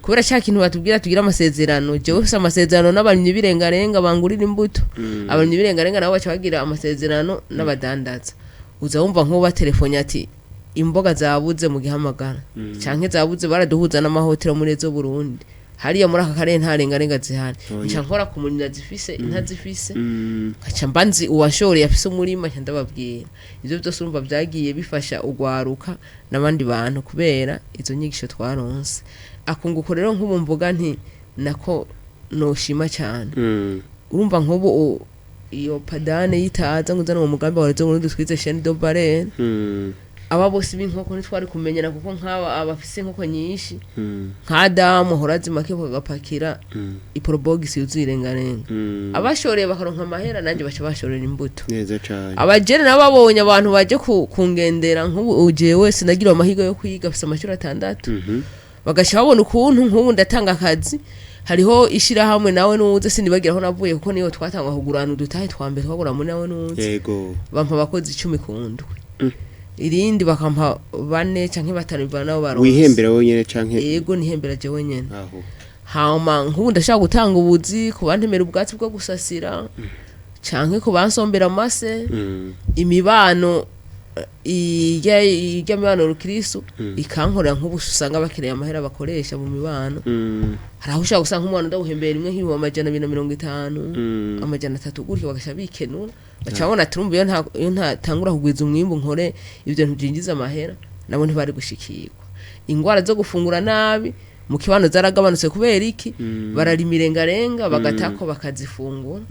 kubera cya kintu batubwira tugira amasezerano jewe mfise amasezerano n'abarimyi b'irengarenga bangurira imbuto abarimyi b'irengarenga nabo baca bagira amasezerano n'abadandaza uza wumva nk'uwo batelefone ati imboga zabuze mu gihamagara canke zabuze baraduhuza n'amahoteli muri zo Burundi hariya muri aka karere nta rengarenga zihari nca nkora ku murimyi azifise intazifise nkaca mba nzi uwashoreye afise umurima nca ndababwira ivyo byose urumva vyagiye bifasha ugwaruka n'abandi bantu kubera izo nyigisho twaronse akunguko rero nk'ubu mvuga nti nako noshima cyane urumva nk'ubu iyo padane yitaza ngo uzane uwo mugambi wa Rezo Burundi twize chaîne de valeur aba bose b'inkoko ntitwari kumenyana kuko nk'aba abafise inkoko nyinshi nka Adamu ahora azimake bagapakira iporobogisi yuzuye irengarenga abashoreye bakaronka amahera nanjye baca bashorera imbuto Neza cane. abajene nabo babonye abantu baje kungendera nk'ubu jewe sinagiriwe amahirwe yo kwiga afise amashuri 6 bagaca babona ukuntu nk'ubu ndatanga akazi hariho ishirahamwe nawe nuze sinibagira aho navuye kuko niyo twatangwa kugurana udutahe twa mbere twagura muri nawe nuze Yego. bampa abakozi 10 ku ndwi irindi bakampa 4 canke 5 bivana nabo baronse Wihembera wenyene canke yego nihembera jewe nyene aho. hama nk'ubu ndashaka gutanga ubuzi ku bantemera ubwatsi bwo gusasira canke ku bansombera amase imibano ijya mibano rukirisu ikankorera nk'ubu usanga bakeneye amahera bakoresha mu mibano hari aho ushobora gusanga nk'umwana ndawuhembera rimwe nk'ibihumbi 250 300 gutyo bagasha bikenura baca babona ati urumva iyo ntatangura kugwiza umwimbu nkore ibyo bintu byinjiza amahera nabo ntibari gushikirwa ingwara zo gufungura nabi mu kibano zaragabanutse kubera iki bararima irengarenga bagatako bakazifungura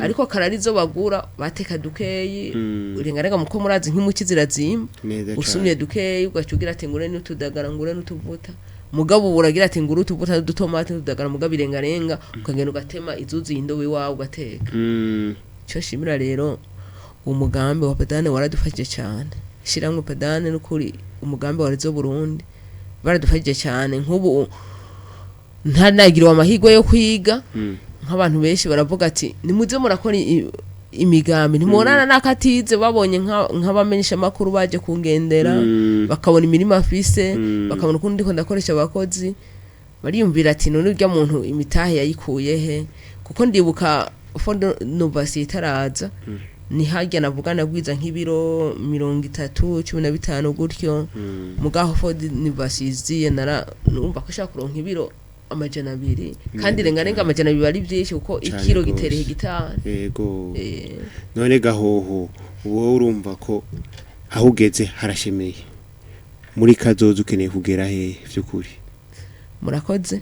ariko karari zo bagura bateka dukeyi irengarenga muko murazi nk'imuki zirazimba Neza cane. usumye dukeyi ugaca ugira ati ngure n'utudagara ngure n'utuvuta mugabo ubu uragira ati ngure utuvuta n'udutomati n'utudagara mugabo irengarenga ukagenda ugatema izuzuye indobo iwawe ugateka icyo nshimira rero umugambi wa padane waradufashije cyane ishyirahamwe padane n'ukuri umugambi wa Rezo Burundi baradufashije cyane nk'ubu ntanagiriwe amahirwe yo kwiga nk'abantu benshi baravuga ati nimuze murakora imigambi ntimubonana n'akatize babonye nk'abamenyesha amakuru baje kungendera bakabona imirima afise bakabona ukuntu ndiko ndakoresha abakozi bariyumvira ati none urya muntu imitahe yayikuye he kuko ndibuka fondo novasi itaraza ni harya navuga nagwiza nk'ibiro 30 15 gutyo mugaho fondo novasi iziye nara numva ko ushaka kuronka ibiro 200 kandi rengarenga 200 ari byinshi kuko Cane ikiro gose. gitereye hegitari Yego. None gahoho wowe urumva ko Aho ugeze harashemeye, muri kazoza ukeneye kugera hehe vy'ukuri? Murakoze.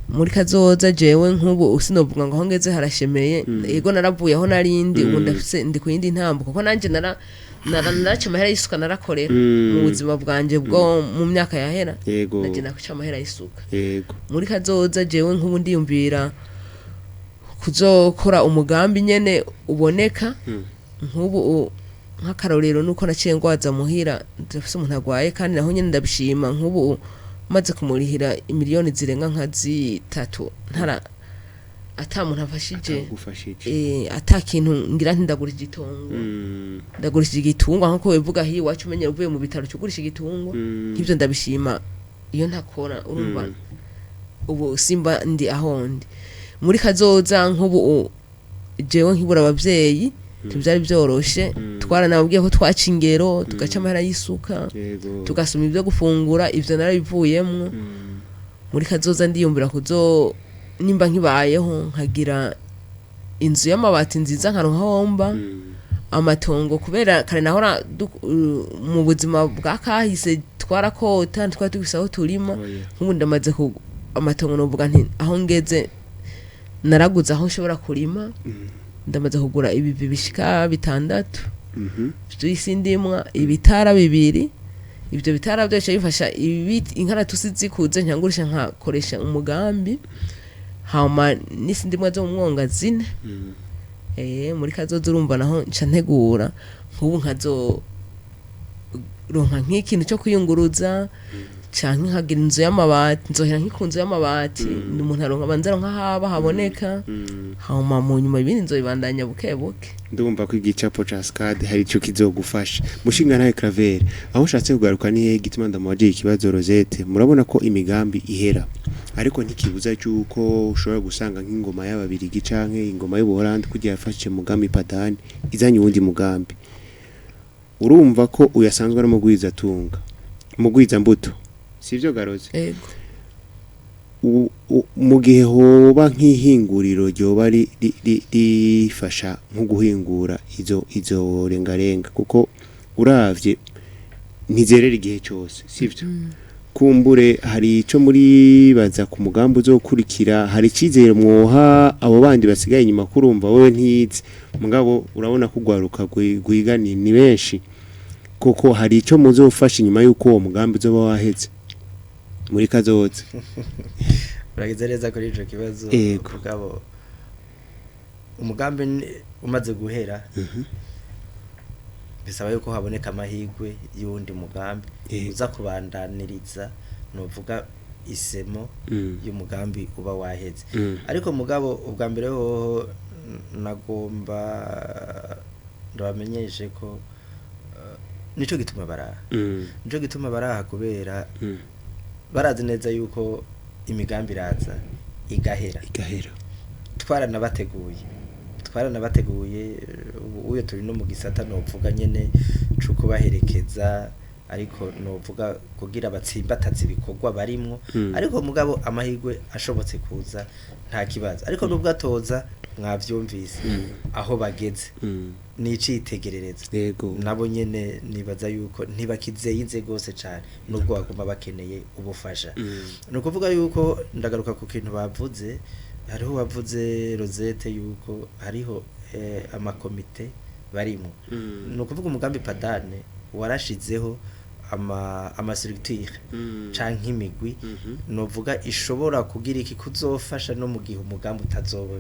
Muri kazoza, jewe nk'ubu sinovuga ngo aho ngeze harashemeye. Yego, naravuye aho narindi, ubu ndafise, ndi ku yindi ntambuko, kuko nanje nara nara naraca amahera y'isuka, narakorera mu buzima bwanje bwo mu myaka yahera. Naje naca amahera y'isuka. Muri kazoza, jewe nk'ubu ndiyumvira kuzokora umugambi nyene uboneka. Nk'ubu nk'akarorero nuko naciye ngwaza muhira, ndafise umuntu agwaye, kandi naho nyene ndabishima. Nk'ubu maze kumurihira imiliyoni zirenga nka 3 ntara ata muntu afashije. Atagufashije. Ata kintu ngira nti ndagurishije itongo, ndagurishije igitungwa, nkuko bivuga hiyo iwacu, umenyera uvuye mu bitaro cugurisha igitungwa. Nk'ibyo ndabishima. Iyo ntakora, urumva, ubu simba ndi aho ndi. Muri kazoza, nk'ubu jewe nkibura abavyeyi ntibyari byoroshe. Twaranababwiye ko twaca ingero, tugaca amahera y'isuka, tugasoma ibyo gufungura. Ivyo narabivuyemwo. Muri kazoza ndiyumvira kuzo, nimba nkibayeho, nkagira inzu y'amabati nziza, nkaronka aho mba, amatongo, kubera kare nahora mu buzima bwa kahise twarakota, ntitwari dufise aho turima. Oya. Nk'ubu ndamaze ku amatongo, novuga nti aho ngeze naraguze aho nshobora kurima. Ndamaze kugura ibivi bishika 6 vy'isindimwa, ibitara 2. Ibyo bitara byose bifasha ibiti, inkaratusi zikuze nyangurisha, nkakoresha umugambi, hama n'isindimwa zo mu mwonga 4. Muri kazoza, urumva, naho nca ntegura nk'ubu nkazo ronka nk'ikintu cyo kwiyunguruza, canke nkagira inzu y'amabati, nzohera nk'iku nzu y'amabati. Ni umuntu aronka, abanza aronka haba haboneka, hama mu nyuma ibindi nzobibandanya buke buke. Ndumva ko igicapo ca SCAD hari ico kizogufasha. Mushinga nawe Claver, aho ushatse kugaruka ni hehe? Gituma ndamubaje ikibazo Rosette, murabona ko imigambi ihera, ariko ntikibuza cyuko ushobora gusanga nk'ingoma y'ababirigi canke ingoma y'Ubuholandi kugira yafashije mugambi Padani izanye uwundi mugambi. Urumva ko uyasanzwe ari umugwiza tunga, umugwiza mbuto, sivyo Garoze? Ego. Mu gihe hoba nk'ihinguriro ryoba rifasha nko guhingura izo rengarenga, kuko uravye ntizerera igihe cyose, sivyo? Kumbure hari ico muri baza ku mugambi uzokurikira, hari icizere mwoha abo bandi basigaye inyuma? Kurumva wewe ntiyizi, mugabo urabona ko ugwaruka rwiga ni benshi koko. Hari ico muzofasha inyuma y'uko uwo mugambi uzoba waheze muri kazoza? Uragize neza kuri ico kibazo. Yego. Mugabo umugambi umaze guhera, bisaba yuko haboneka amahirwe y'uwundi mugambi uza kubandaniriza, nuvuga isemo y'umugambi uba waheze. Ariko mugabo ubwa mbere hoho nagomba ndabamenyeshe ko nico gituma baraha, nico gituma baraha kubera barazi neza yuko imigambi iraza igahera. Igahera. Twaranabateguye. Ubu uyo turi no mu gisata novuga nyene co kubaherekeza, ariko novuga kugira batsimbataze ibikorwa barimwo. Ariko mugabo amahirwe ashobotse kuza nta kibazo, ariko nubwo atoza, mwavyumvise aho bageze, ni icitegererezo. Nabo nyene nibaza yuko ntibakizeye inze gose cane, nubwo baguma bakeneye ubufasha. Ni ukuvuga yuko ndagaruka ku kintu bavuze, hariho wavuze Rosette yuko hariho amakomite barimo. Ni ukuvuga umugambi Padane warashizeho ama structure canke imigwi, novuga ishobora kugira iki kuzofasha no mu gihe umugambi utazoba.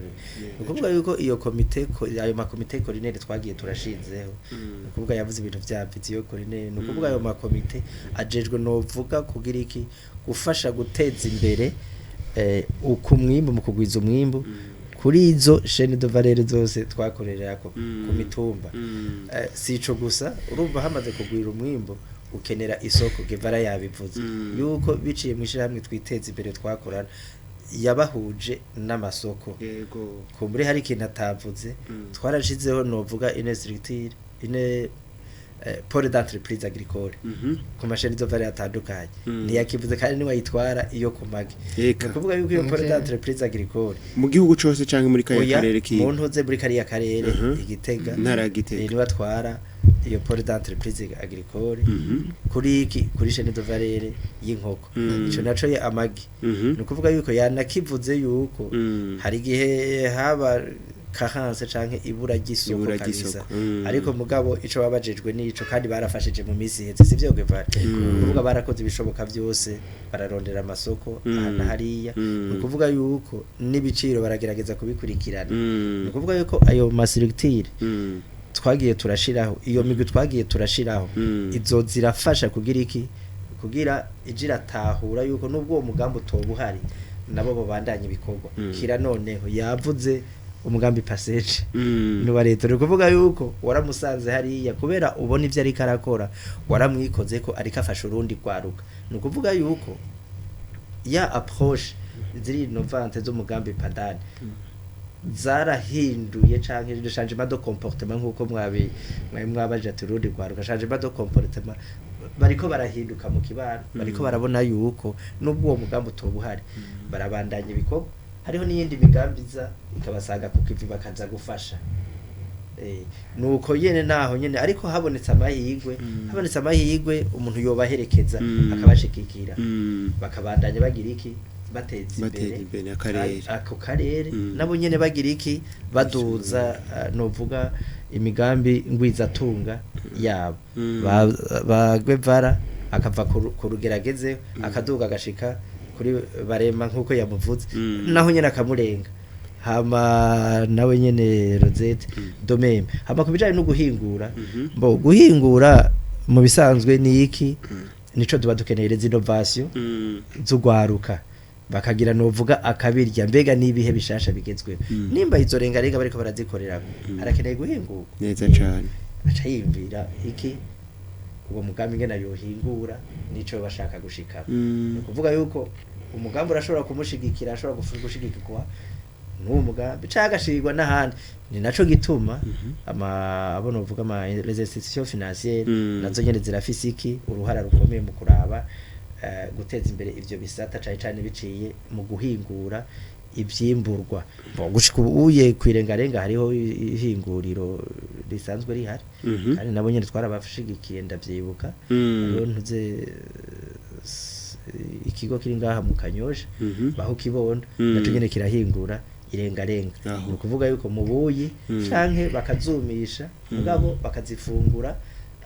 Ni ukuvuga yuko iyo komite ayo makomite collinaire twagiye turashinzeho, ni ukuvuga yavuze ibintu vya vision collinaire, ni ukuvuga ayo makomite ajejwe, novuga kugira iki, gufasha guteza imbere uku mwimbu mu kugwiza umwimbu kuri izo chaîne de valeur zose twakorerako ku mitumba. Si ico gusa, urumva hamaze kugwira umwimbu ukenera isoko. Guevara yabivuze yuko biciye mu ishirahamwe twiteza imbere twakorana, yabahuje n'amasoko. Kumbure hari ikintu atavuze, twarashizeho novuga une structure, une pôle d'entreprise agricole ku ma chaînes de valeur atandukanye. Ntiyakivuze kandi niwe ayitwara iyo ku magi. Eka. Ni ukuvuga yuko iyo pôle Okay. d'entreprise agricole Mu gihugu cose canke muri kariya oya, karere ki mu ntuze muri kariya karere, Mhm. Igitega. Ntara ya Gitega. Niwe atwara Iyo pôle d'entreprise agricole kuri iki, kuri chaîne de valeur y'inkoko, ico naco ye amagi, ni ukuvuga yuko yanakivuze yuko hari igihe haba carence canke ibura ry'isoko Ibura kabisa. ry'isoko. Ariko mugabo ico babajejwe nico, kandi barafashije mu misi iheze, sivyo Guevara? Kuvuga barakoze ibishoboka byose, bararondera amasoko aha na hariya. Ni ukuvuga yuko n'ibiciro baragerageza kubikurikirana. Ni ukuvuga yuko ayo ma structures twagiye turashiraho, iyo migwi twagiye turashiraho, izo zirafasha kugira iki? Kugira ije iratahura yuko nubwo uwo mugambi utoba uhari, nabo babandanya ibikorwa. Kira noneho yavuze umugambi PACEJ nuwa leta, ni ukuvuga yuko waramusanze hariya kubera ubona ivyo ariko arakora, waramwikoze ko ariko afasha urundi rwaruka. Ni ukuvuga yuko ya approche ziri innovantes z'umugambi PADANE zarahinduye canke le changement de comportement, nkuko mwabi mwari mwabaje ati urundi rwaruka, changement de comportement, bariko barahinduka mu kibano, bariko barabona yuko nubwo uwo mugambi utoba uhari, barabandanya ibikorwa. Hariho n'iyindi migambi iza ikabasanga ku kivi, bakaza gufasha. Nuko nyene naho nyene, ariko habonetse amahirwe umuntu yobaherekeza, akabashigikira, bakabandanya bagira iki? Bateza Bateza imbere imbere akarere. Ako karere, nabo nyene bagira iki? Baduza, novuga imigambi ngwizatunga yabo. Ba Guevara akava ku rugeragezeho, akaduga agashika kuri Barema nkuko yamuvuze, naho nyene akamurenga. Hama nawe nyene Rosette domeme. Hama kubijanye no guhingura, bo guhingura mu bisanzwe ni iki? Nico tuba dukeneye, les innovations z'ugwaruka, bakagira novuga akabirya mbega n'ibihe bishasha bigezweho. Nimba izo rengarenga bariko barazikorera, harakeneye guhingurwa. Neza cane. Aca yiyumvira iki? Uwo mugambi ngena yohingura nico bashaka gushika. Ni ukuvuga yuko umugambi urashobora kumushigikira, ashobora gushigikirwa n'uwo mugambi canke agashigirwa n'ahandi. Ni naco gituma ama abo novuga ama les institutions financières nazo nyene zirafise iki? Uruhara rukomeye mu kuraba guteza imbere ivyo bisata, cane cane biciye mu guhingura ivyimburwa. Bon, gushika ubu uye kwirengarenga hariho ihinguriro risanzwe rihari, kandi nabo nyene twarabashigikiye, ndavyibuka. Hariho ntuze ikigo kiri ngaha mu Kanyosha, baho kibondo, naco nyene kirahingura irengarenga. Aho. Ni ukuvuga yuko mu buyi canke bakazumisha, mugabo bakazifungura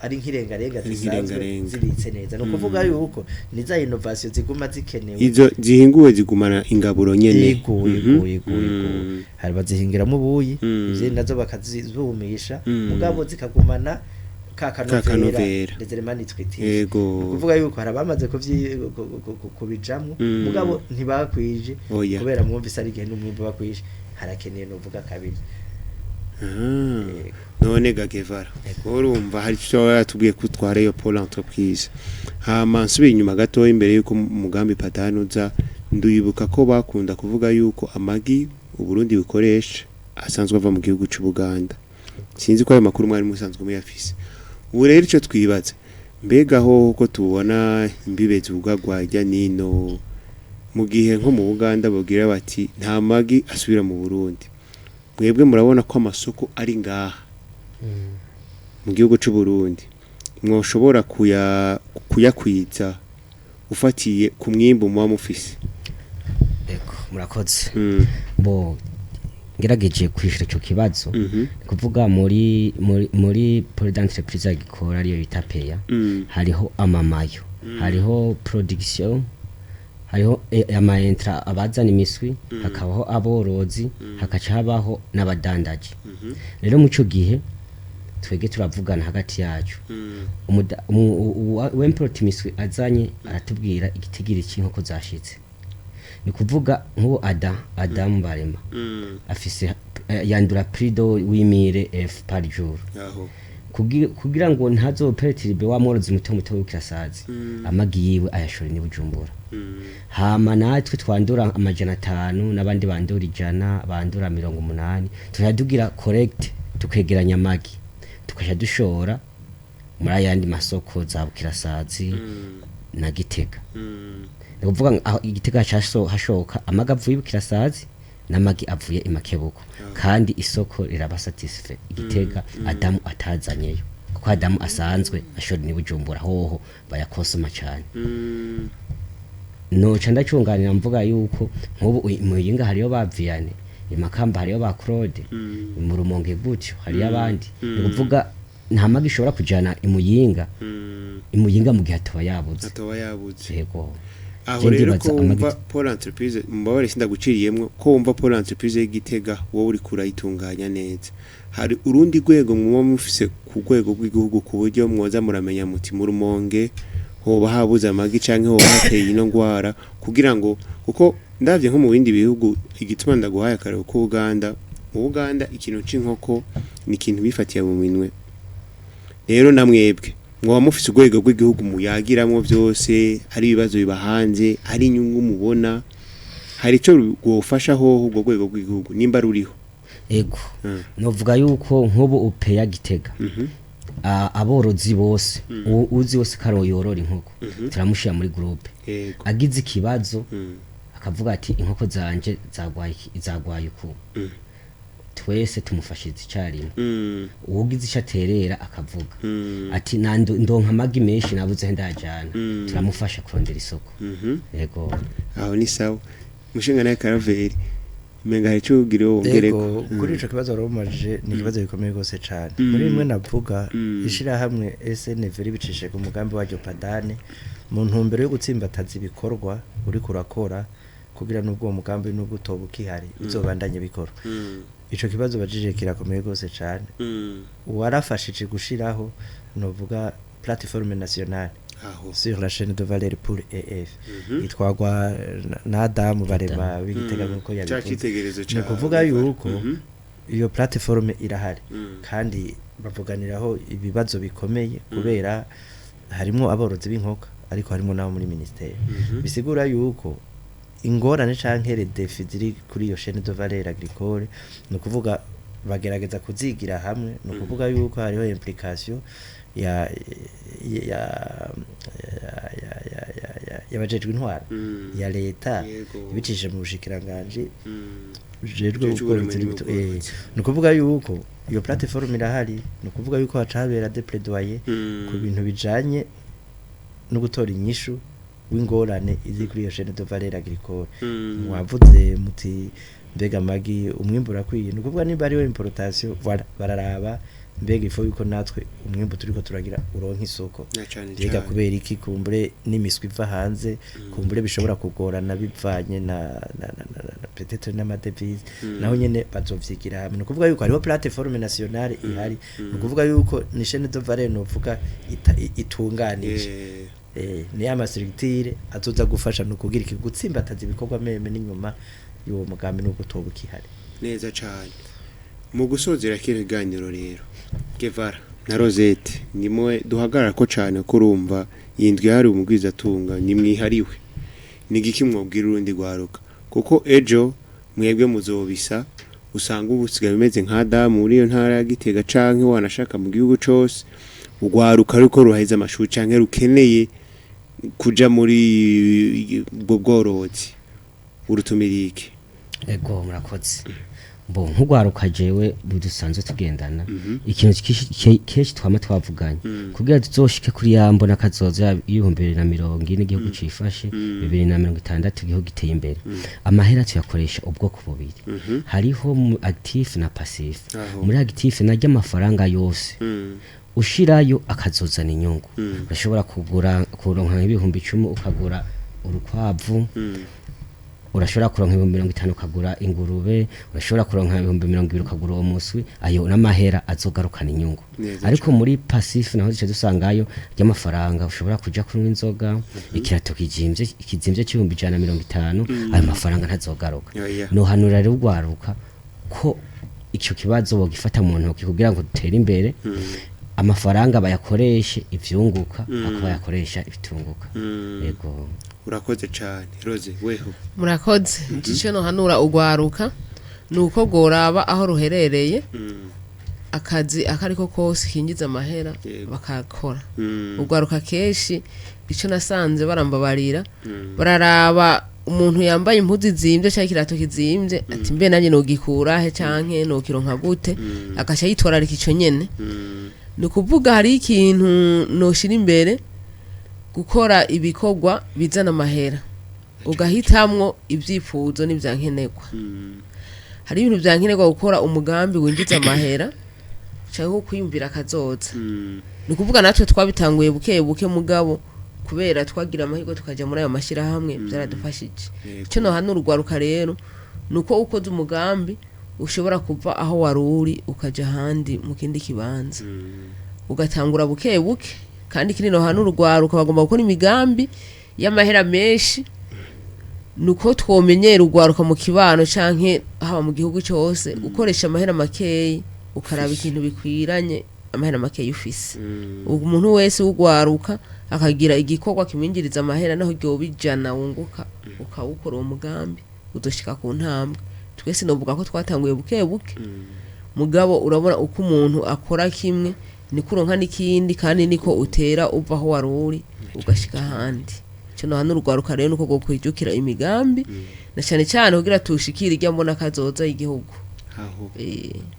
ari nk'irengarenga Ari zisanzwe nk'irengarenga. zibitse neza. Ni ukuvuga yuko ni za innovation ziguma zikenewe. Izo zihinguwe zigumana ingaburo nyene. Yego, yego, yego, yego. Hari bazihingiramo ubuyi, izindi nazo bakazizumisha, mugabo zikagumana ka Ka kanovera, kanovera. les éléments nutritifs. Yego. Ni ukuvuga yuko hari abamaze kubijamwo, mugabo ntibakwije, Oya. kubera mwumvise ari igihe n'umwimbu bakwije, harakeneye novuga kabiri. Ah. None ga Guevara, urumva hari icyo yatubwiye ko utwara iyo pôle entreprise. Hama nsubiye inyuma gato, imbere yuko umugambi PADANE uza, nduyibuka ko bakunda kuvuga yuko amagi Uburundi bukoresha asanzwe ava mu gihugu c'u Buganda. Sinzi ko ayo makuru mwari musanzwe muyafise. Ubu rero ico twibaza, mbega ho ko tubona imbibe zugagwa hirya nino, mu gihe nko mu Buganda bogira bati nta magi asubira mu Burundi, mwebwe murabona ko amasoko ari ngaha mu gihugu c'u Burundi, mwoshobora kuyakwiza ufatiye ku mwimbu muba mufise? Ego, murakoze. Bo ngerageje kwishura ico kibazo, ni kuvuga muri pôle d'entreprise agricole, ariyo bita PEA, hariho amamayo, hariho production, hariho ama intrants abazana imiswi, hakabaho aborozi, hakaca habaho n'abadandaji. Rero mu ico gihe twege turavugana hagati yacu. Uwemporota imiswi azanye aratubwira igitigiri cy'inkoko zashitse. Ni kuvuga nk'ubu Adamu Barema afise yandura prix de 8000 œufs par jour. Aho. Kugira ngo ntazoperturbe wa mworozi muto muto w'ikirasazi, amagi yiwe ayashore ni Bujumbura. Hama natwe twandura 500, n'abandi bandura 100, bandura 80, tukadugira collecte, tukegeranya amagi, tukaja dushora muri ayandi masoko za Bukirasazi na Gitega. Ni ukuvuga ngo aho Igitega hashoka amagi avuye Bukirasazi n'amagi avuye i Makebuko, kandi isoko riraba satisfait Igitega, Adamu atazanyeyo. Kuko Adamu asanzwe ashora ni Bujumbura hoho bayakonsoma cyane. Noca ndacunganira mvuga yuko nk'ubu Muyinga hariyo ba Vianney, i Makamba hariyo ba Claude, mu Rumonge gutyo hariyo abandi. Ni ukuvuga nta magi ishobora kujana imuyinga imuyinga mu gihe atoba yabuze. Atoba yabuze. Yego. Aho Je rero ndibaza ko wumva amagi- Pôle Entreprise, mubabare sindaguciriyemwo, ko wumva Pôle Entreprise y'Igitega wowe uriko urayitunganya neza, hari urundi rwego muba mufise ku rwego rw'igihugu ku buryo mwoza muramenya muti mu Rumonge hoba habuze amagi canke hoba hateye ino ngwara, kugira ngo, kuko ndavye nko mu bindi bihugu, igituma ndaguhaye akarero ko Uganda, mu Uganda ikintu c'inkoko ni ikintu bifatiye mu minwe. Rero namwebwe mwoba mufise urwego rw'igihugu muyagiramwo byose, ari ibibazo biba hanze, ari inyungu mubona, hari ico rwofasha hoho urwo rwego rw'igihugu nimba ruriho? Ego, novuga yuko nk'ubu upeya Gitega, aborozi bose, uzi wose karo yorora inkoko, turamushira muri groupe. Agize ikibazo akavuga ati inkoko zanje zagwaye zagwaye uku, twese tumufashiriza icyarimwe. Uwugize icyo aterera akavuga ati ndonka amagi menshi nabuze aho ndajana, turamufasha kurondera isoko. Yego. Aho ni sawa. Mushinga nawe Karaveri, umenga hari ico ugira wongereko? Yego, kuri ico kibazo warumajije, ni ikibazo gikomeye rwose cane. Muri bimwe navuga, ishirahamwe SNV ribicishije ku mugambi waryo Padane, mu ntumbero yo gutsimbataza ibikorwa uriko urakora kugira n'ubwo uwo mugambi n'ubwo utoba ukihari uzobandanye bikora. Ico kibazo bajije kirakomeye rwose cane. Warafashije gushiraho, novuga, plateforme nationale sur la chaîne de valeur pour EF, itwagwa na Adamu Barema w'Igitega nkuko Ca yabivuze. citegererezo Ni ca ukuvuga yuko iyo plateforme irahari kandi bavuganiraho ibibazo bikomeye, kubera harimo aborozi b'inkoko ariko harimo n'abo muri ministeri. Bisigura yuko ingorane canke les défis ziri kuri iyo chaîne de valeur agricole, ni ukuvuga bagerageza kuzigira hamwe. Ni ukuvuga yuko hariho implication ya ya ya ya ya ya ya y'abajejwe intwaro ya leta ibicishije mu bushikiranganji bujejwe Bujejwe ubworozi uburimyi n'ubworozi. Ni ukuvuga yuko iyo plateforme irahari, ni ukuvuga yuko haca habera des plaidoyer ku bintu bijanye no gutora inyishu w'ingorane iri kuri iyo chaîne de valeur agricole. Mwavuze muti mbega amagi umwimbu urakwiye? Ni ukuvuga niba ariyo importation, voilà, bararaba mbega ifo yuko natwe umwimbu turiko turagira uronka isoko. Na cane Mbega cane. kubera iki kumbure n'imiswi iva hanze, kumbure bishobora kugorana bivanye na peut-être n'ama devises, naho nyene bazovyigira hamwe. Ni ukuvuga yuko hariho plateforme nationale ihari, ni ukuvuga yuko ni chaîne de valeur novuga itunganije. Ni ya ma structure azoza gufasha no kugira iki gutsimbataza ibikorwa même n'inyuma y'uwo mugambi n'ubwo utoba ukihari. Neza cane. Mu gusozera kino kiganiro rero, Guevara na Rosette, nimwe duhagarara ko cane, ko urumva iyi ndwi yahariwe umugwizatunga nimwihariwe, ni igiki mwobwira urundi rwaruka? Kuko ejo mwebwe muzobisa, usanga ubu usigaye bimeze nka Adamu muri iyo ntara ya Gitega canke wanashaka mu gihugu cose, urwaruka ruko ruheza amashuri canke rukeneye kuja muri ubwo bworozi, urutumira iki? Ego, murakoze. Bo nk'urwaruka jewe dusanzwe tugendana, ikintu kenshi twama twavuganye kugira tuzoshike kuri ya mbona kazoza y'2040 igihugu cifashe, 2060 igihugu giteye imbere, amahera tuyakoresha ubwoko bubiri: hariho mu actif na passif. Muri actif naryo amafaranga yose ushirayo akazozana inyungu. Urashobora kugura, kuronka 10,000 ukagura urukwavu, urashobora kuronka 50,000 ukagura ingurube, urashobora kuronka 20,000 ukagura uwo muswi. Ayo n'amahera azogarukana inyungu. Ariko muri passif naho duce dusangayo ry'amafaranga ushobora kuja kunywa inzoga, ikirato kizimvye c'150,000, ayo mafaranga ntazogaruka. Oya. Nohanura rero urwaruka ko ico kibazo bogifata mu ntoki kugira ngo dutere imbere, amafaranga bayakoreshe ivyunguka ako bayakoresha ibitunguka. Yego. Urakoze cane. Rose, weho? Murakoze. Icyo nohanura urwaruka ni uko rworaba aho ruherereye, akazi akariko kose kinjiza amahera bakakora. Urwaruka kenshi icyo nasanze barambabarira, bararaba umuntu yambaye impuzu zimbye cyangwa ikirato kizimbye, ati mbe nanjye nogikura he canke nokironka gute, agaca yitwararika ico nyene. Ni ukuvuga hari ikintu noshira imbere, gukora ibikorwa bizana amahera, ugahitamwo ibyifuzo n'ibyankenerwa. Hari ibintu byankenerwa gukora umugambi winjiza amahera cyangwa kwiyumvira akazoza. Ni ukuvuga natwe twabitanguye buke buke, mugabo kubera twagira amahirwe tukajya muri ayo mashyirahamwe, byaradufashije. Icyo nohanura urwaruka rero ni uko ukoze umugambi ushobora kuva aho wari uri ukajya ahandi mu kindi kibanza, ugatangura buke buke. Kandi ikindi nohanura urwaruka, bagomba gukora imigambi y'amahera menshi. Ni uko twomenyera urwaruka mu kibano canke haba mu gihugu cyose gukoresha amahera makeyi, ukaraba ikintu bikwiranye amahera makeyi ufise. Umuntu wese w'urwaruka akagira igikorwa kimwinjiriza amahera, naho ryoba 100 wunguka, ukawukora uwo mugambi, uzoshika ku ntambwe. Twese novuga ko twatanguye buke buke, mugabo urabona uko umuntu akora kimwe niko uronka n'ikindi, kandi niko utera uva aho wari uri ugashika ahandi. Icyo nohanura urwaruka rero nuko rwokwijukira imigambi, na cyane cyane kugira tushikire irya mbona kazoza y'igihugu. Aho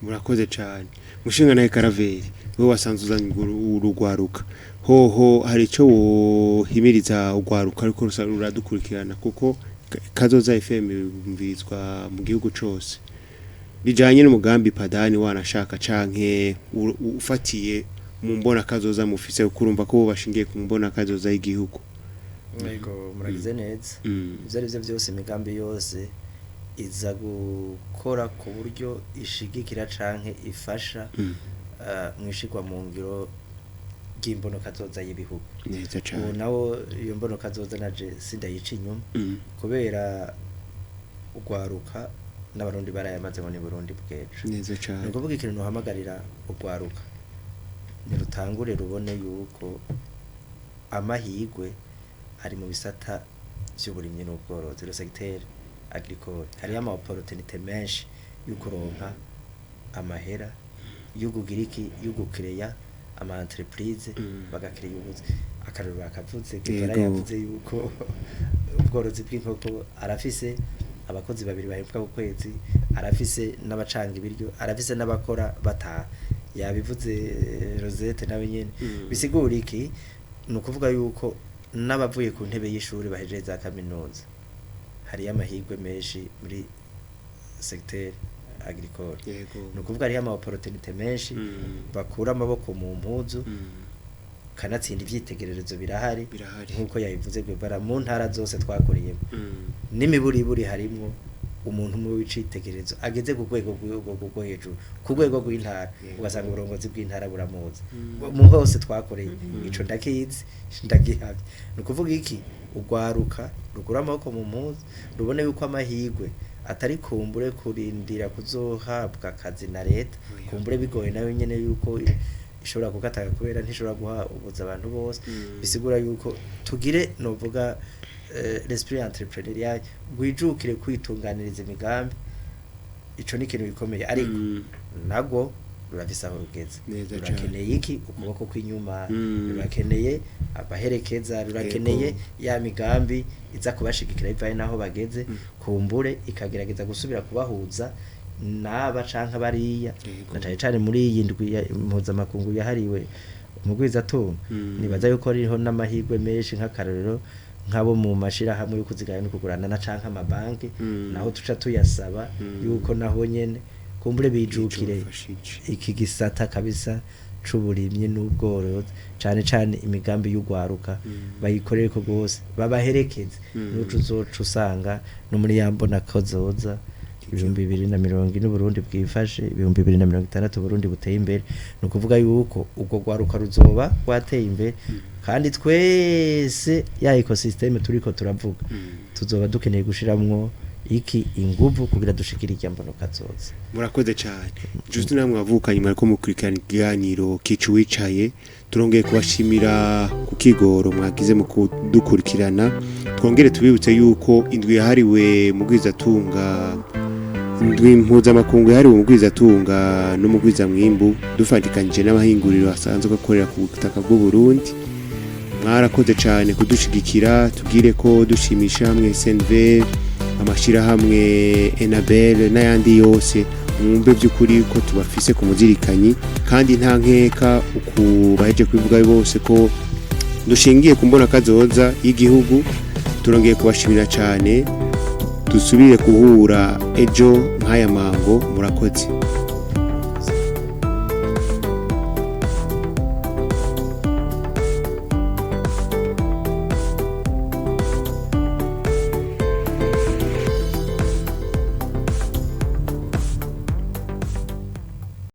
murakoze cyane, mushinga nawe Karaveri, wowe wasanze uzanye urugwaruka. Hoho hari icyo wohimiriza urwaruka ariko ruradukurikirana, kuko Kazoza FM yumvirizwa mu gihugu cose, bijanye n'umugambi Padani wanashaka, canke ufatiye mu mbona kazoza mufise, kuko urumva ko bo bashingiye ku mbona kazoza y'igihugu? Yego, muragize neza. Ibyo ari byo byose, imigambi yose iza gukora ku buryo ishigikira canke ifasha mu ishigwa mu ngiro ry'imbonokazoza y'ibihugu. Neza Ubu cane. nawo iyo mbonokazoza naje sindayica inyuma, kubera urwaruka n'Abarundi barayamaze ngo ni Burundi bw'ejo. Neza Ni cane. ukuvuga ikintu ntuhamagarira urwaruka, ntirutangure rubone yuko amahirwe ari mu bisata by'uburimyi n'ubworozi, le secteur agricole. Hariyo ama opportunité menshi yo kuronka amahera, yo kugira iki, yo gukireya ama entreprise, bagakireya ubuzi. Akarorero bakavuze, Guevara yavuze yuko ubworozi bw'inkoko arafise abakozi babiri bahembwa ku kwezi, arafise n'abacanga ibiryo, arafise n'abakora bataha. Yabivuze Rosette nawe nyene. Bisigura iki? Ni ukuvuga yuko n'abavuye ku ntebe y'ishuri bahejeje za kaminuza, hariyo amahirwe menshi muri secteur agricole. Ni ukuvuga hariyo ama opportunité menshi, bakura amaboko mu mpuzu, kanatsinda ivyitegererezo birahari. Birahari. Nk'uko yabivuze Guevara, mu ntara zose twakoreyemo, n'imiburiburi harimwo umuntu umwe w'icitegererezo ageze ku rwego rwo hejuru, ku rwego rw'intara, ugasanga uburongozi bw'intara buramuzi. Mu hose twakoreye, ico ndakizi, ndagihamya. Ni ukuvuga iki? Urwaruka rukura amaboko mu mpuzu, rubone yuko amahirwe atari kumbure kurindira kuzohabwa akazi na leta. Oya. Kumbure bigoye nayo nyene yuko ishobora kugatanga, kubera ntishobora guha ubuza abantu bose. Bisigura yuko tugire novuga l'esprit entrepreneurial, gwijukire kwitunganiriza imigambi. Ico ni ikintu gikomeye, ariko nagwo rurafise aho rugeze. Neza cane. Rurakeneye iki? Ukuboko kw'inyuma. Rurakeneye abaherekeza, rurakeneye ya migambi iza kubashigikira bivaye n'aho bageze, kumbure ikagerageza gusubira kubahuza n'aba canke bariya, na cane cane muri iyi ndwi mpuzamakungu yahariwe umugwizatunga. Nibaza yuko ririho n'amahirwe menshi, nk'akarorero nk'abo mu mashirahamwe yo kuziganya no kugurana na canke amabanki, naho tuca tuyasaba yuko naho nyene kumbure bijukire Icofashije. iki gisata kabisa c'uburimyi n'ubworozi, cane cane imigambi y'ugwaruka, bayikorere ko gose, babaherekeze. Nuco uzoca usanga no muri ya mbona kazoza 2040 Burundi bwifashe, 2060 Burundi buteye imbere. Ni ukuvuga yuko ubwo rwaruka ruzoba rwateye imbere, kandi twese ya ecosystem turiko turavuga, tuzoba dukeneye gushiramwo iki? Inguvu, kugira dushikire irya mbono kazoza. Murakoze cyane. Justin, namwe wavukanye mwariko mukurikirana ikiganiro Kicu Wicaye, turongeye kubashimira ku kigoro mwagize mu kudukurikirana. Twongere tubibutse yuko indwi yahariwe mugwizatunga, indwi mpuzamakungu yahariwe mugwizatunga n'umugwizamwimbu, dufatikanije n'abahinguriro asanzwe akorera ku butaka bw'u Burundi. Mwarakoze cyane kudushigikira. Tubwire ko dushimisha hamwe SNV, amashirahamwe Enabel n'ayandi yose. Mwumve by'ukuri ko tubafise ku muzirikanyi, kandi nta nkeka uku baheje kubivuga bose ko dushingiye ku mbona kazoza y'igihugu. Turongeye kubashimira cyane. Dusubire guhura ejo nk'aya mango. Murakoze.